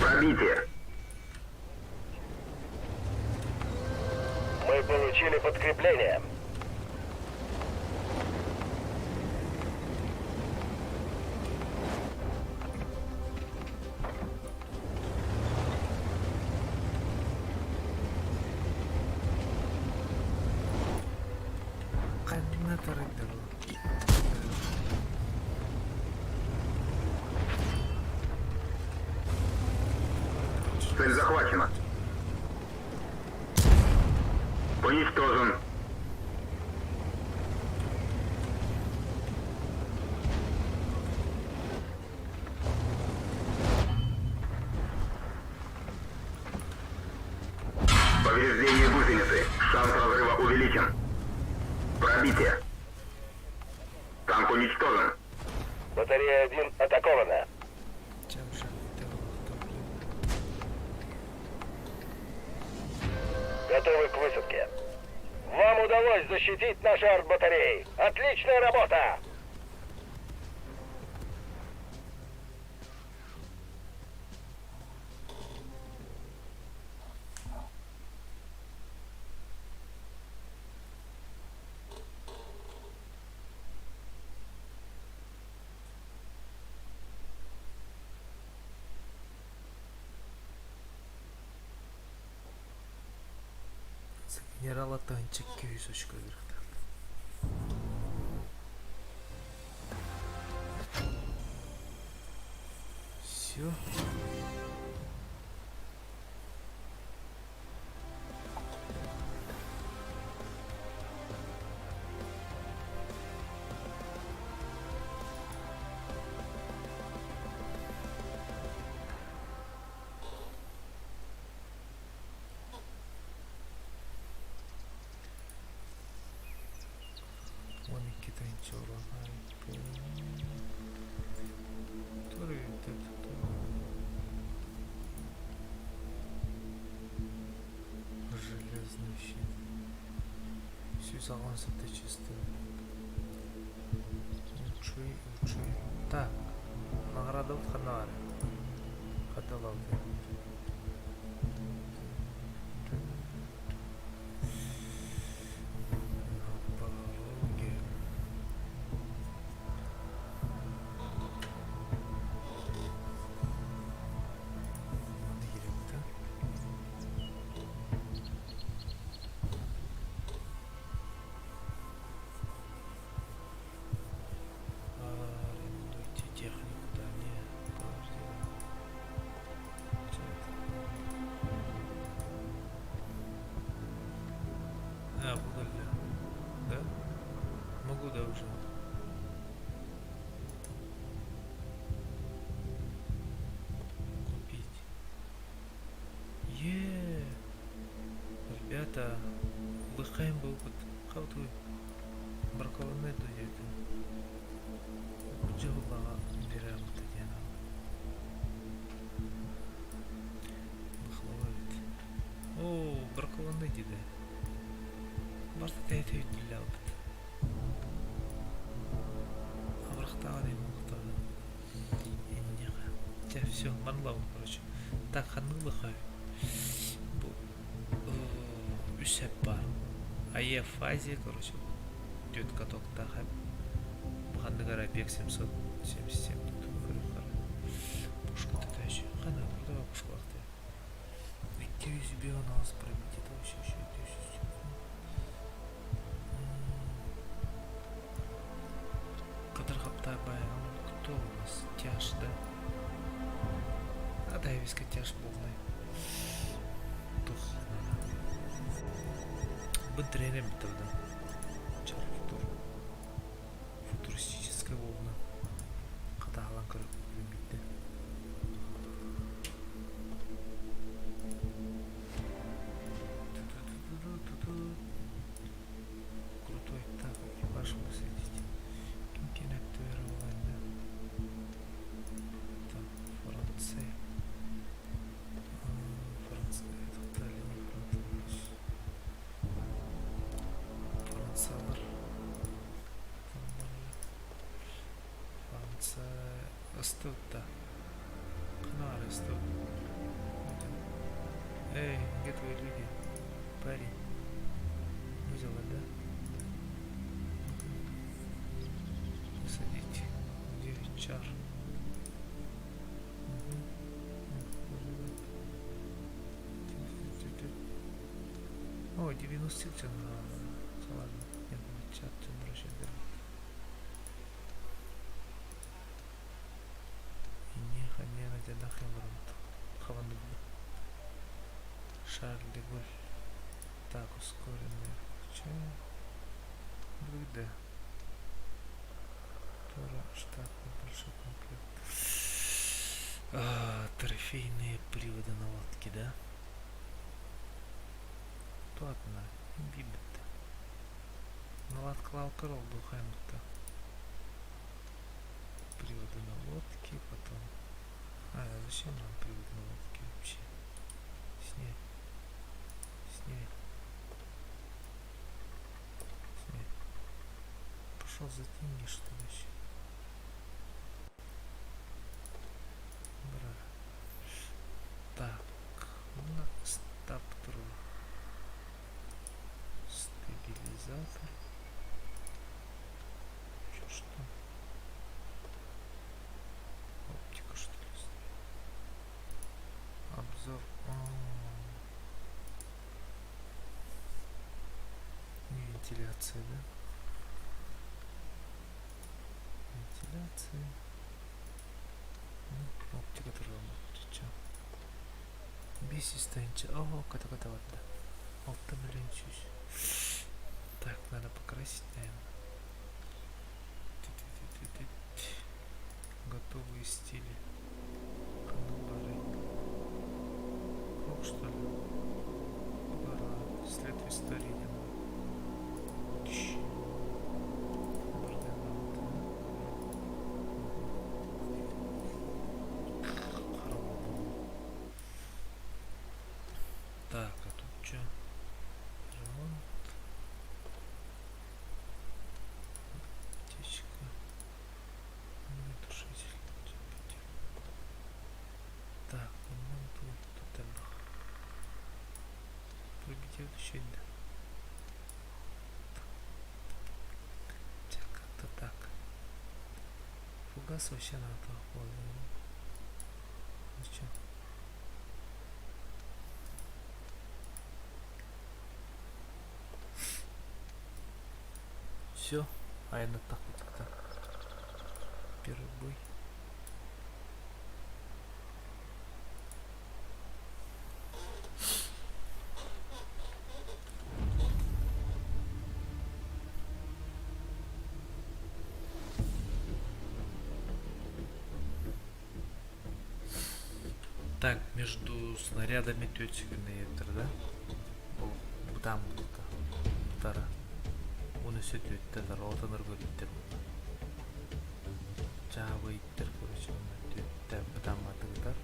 Пробитие. Мы получили подкрепление. Ханна тарыйда бу? Цель захвачена. Уничтожен. Повреждение гусеницы. Шанс разрыва увеличен. Пробитие. Танк уничтожен. Батарея 1 атакована. Чэ уже Готовы к высадке. Вам удалось защитить наши арт-батареи. Отличная работа! Генерала тыһыынча 200 очко биэрдэ. Все. 12 тыһыынча Железный щит. 187 чисто. Учуй, учуй. Так, наградабыт ханна баар? Хата ылабыт. На пороге. Маны киирэбит Арендуйте технику, да не, подожди. А, буду Да? Могу, да, уже. Купить. Е, ребята, лыхаем буолбут. Хавтуй. Бракованный диэтэ. Дьыллаҕа бирээммит диэн Бахлава эбит. Оо, бракованный диде. Барыта тэйитэ өйдүүллээбит. Абырахтааҕа диэн буолуохтааҕа. Инньэҕэ. Чэ, все, манылабын, короче. Так, ханнык лыхай? Бу үс эп баар. АЕФ Азия, короче, түөрт катоктаах эп. Бу ханнык эрэ объект 700. 77 Пушка еще. Хана, крутая пушка 200 пробить, это вообще еще 200. Кто у нас? Тяж, да? А да, виска тяж полный. Тух надо. Быстрее тогда. Чар футур. Футуристическая волна. Хатаалан көрүп бүттэ. Крутой так, экипаж высадить. Кем да? Так, Франция. Франция, это Италия, Франциялар. Франция ыстыбыт Ханаар ыстыбыт. Эй, где твои люди? Парень. Взяла, да? Высадить. Где чар? О, 90 Ладно, нет, чат Шарль де Голь. Так, ускоренный включаем. Будет Тора, штатный большой комплект. А, трофейные приводы на лодке, да? Ладно, бибетте. Наладкалал корол был хаймта. Приводы на лодке, потом... А, зачем нам приводы на лодке вообще? Снять. Снять. Снять. Пошел за деньги, что ли, еще? Бра. Так, на стаптру. Стабилизатор. Чё, что? Оптика, что ли? Обзор. А -а -а. Вентиляция, да? Вентиляция. Ну, оптика тоже чё? Бесистенче. Ого, ката-ката да. Алты миллион чуть. Так, надо покрасить, наверное. Готовые стили. Ох, что ли? Гора. След в истории. Так, а тут что? Ремонт. Аптечка. Огнетушитель. Так, ремонт тут Пробитие еще да. Как-то так. Фугас вообще надо. Зачем? Все. А я на так вот это. Первый бой. Так, между снарядами тетиками да? Там Тара. Оны сөт өттө отаныр көрүттер. Чаабыйттер, короче, төттө бытам атыгдар.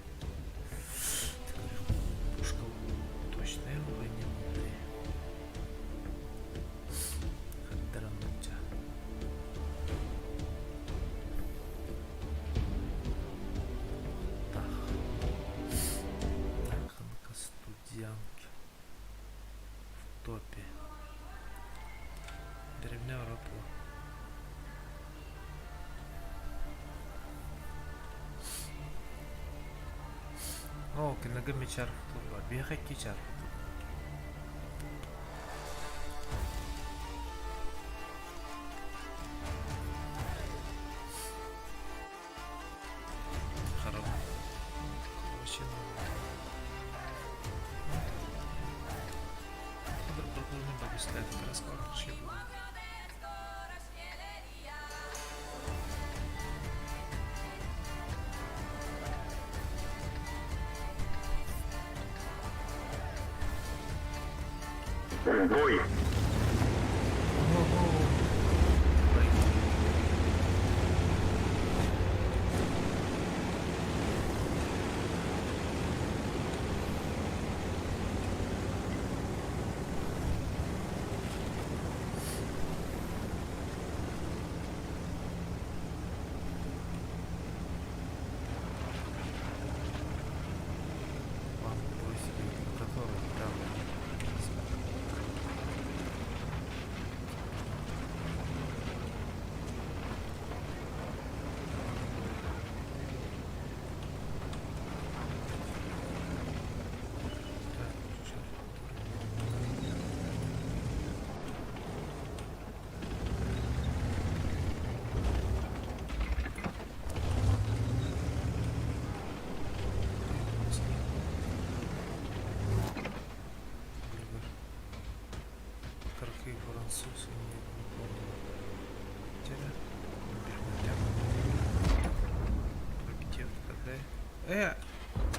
Пушка точная войне. Хаттаранча. Так. Так, ну-ка, студентки. В топе. Деревня Ропло. Оо, кинилэргэ эмиэ чарпытыр баар. Биһиэхэ икки чарпытыр. Хараб. Вообще В бой! Который там Какие французы, не помню. Пробитие КД.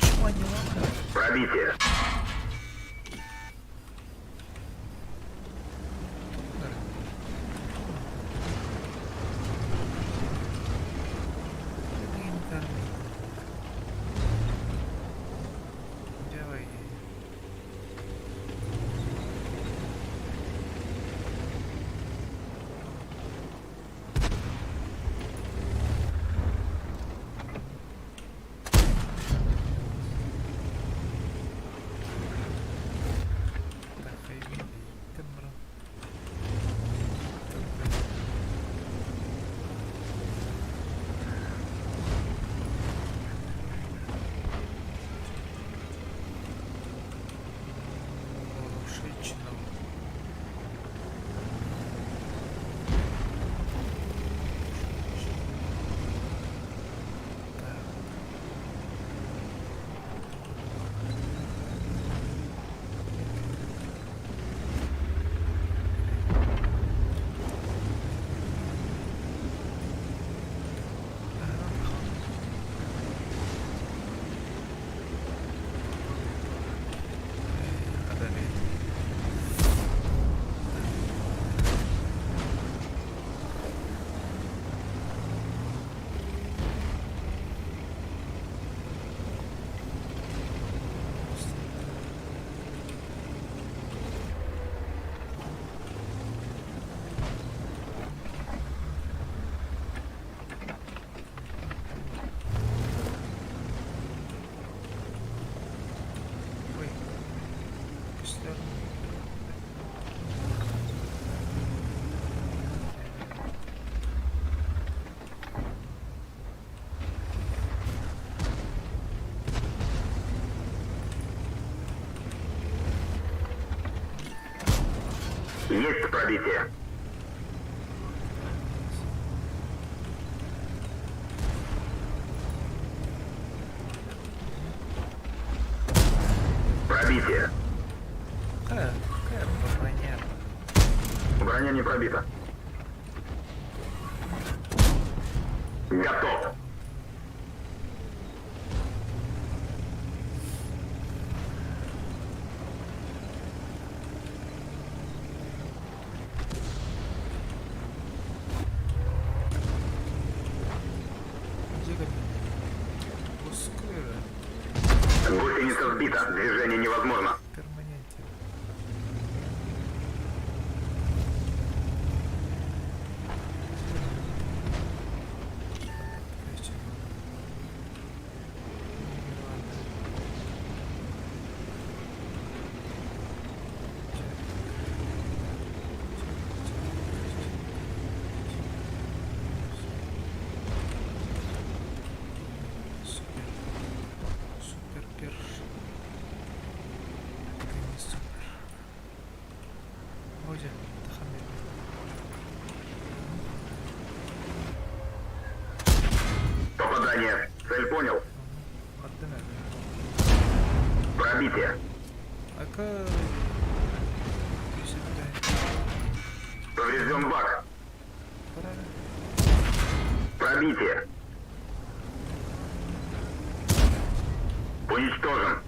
Почему они ломают? Пробитие. Давай. Женщина. Так. Одолеть. Ой, көстөр. Есть пробитие. Пробитие. Какая, какая броня? Броня не пробита. Готов. Где Гусеница сбита. Движение невозможно. Перманенте. Супер. Супер перший. Цель понял. Пробитие. Поврежден бак. Пробитие. Уничтожен.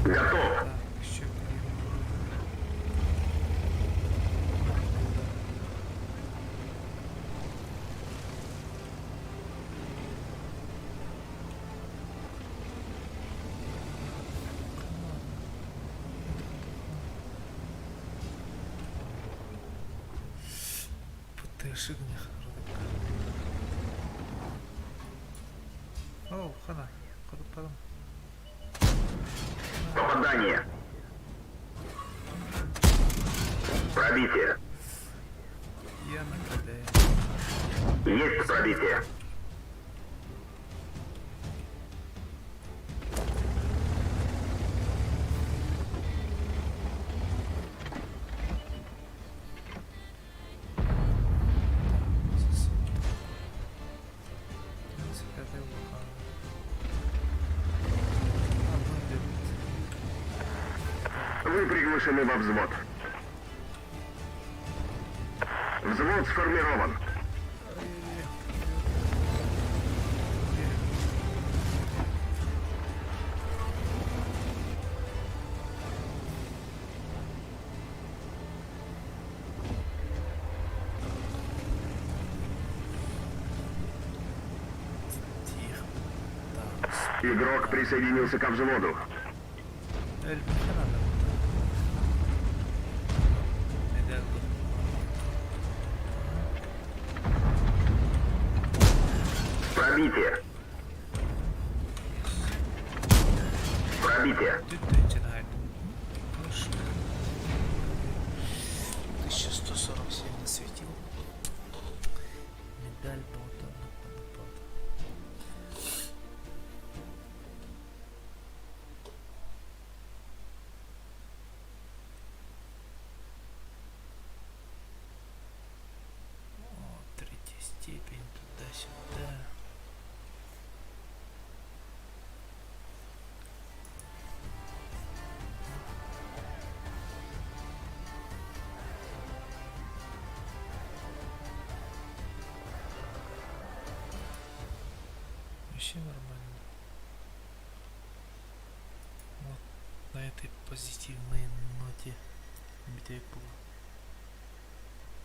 Готов. Попадание. Пробитие. Есть пробитие. Вы приглашены во взвод. Взвод сформирован. Игрок присоединился ко взводу. Пробитие. Пробитие. 1147 насветил. Медаль бота О, третья степень туда-сюда. Вообще нормально. Вот на этой позитивной ноте бүтэйик буолуо.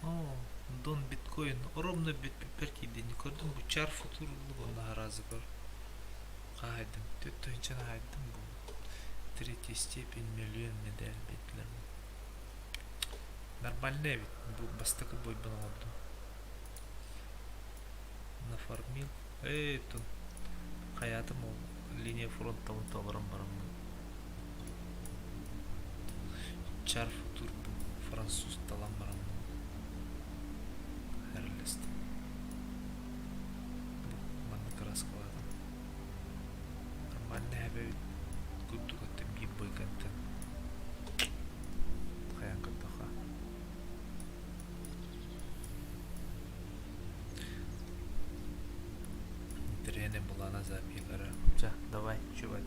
Оо, Дон биткоин ровно бүппэр киирдин көрдүм бу чар футур наһаразыгар хаһайдым түөрт тыһыынчаны хаһайдым бу третья степень миллион медаль биэрдилэр нормальный эбит бу бастакы бойбун оҥордум нафармил ээ тун хайаатым ол линия фронта толорон бараммын чар футур бу француз талан бараммын эрэллэстим бу манна кырааскалаатым нормальный эбэбит курдук оттон биир бойкаттан хайаан көрдөххө Интэриэһинэй былаана запиһигара. Чэ, давай, чувак.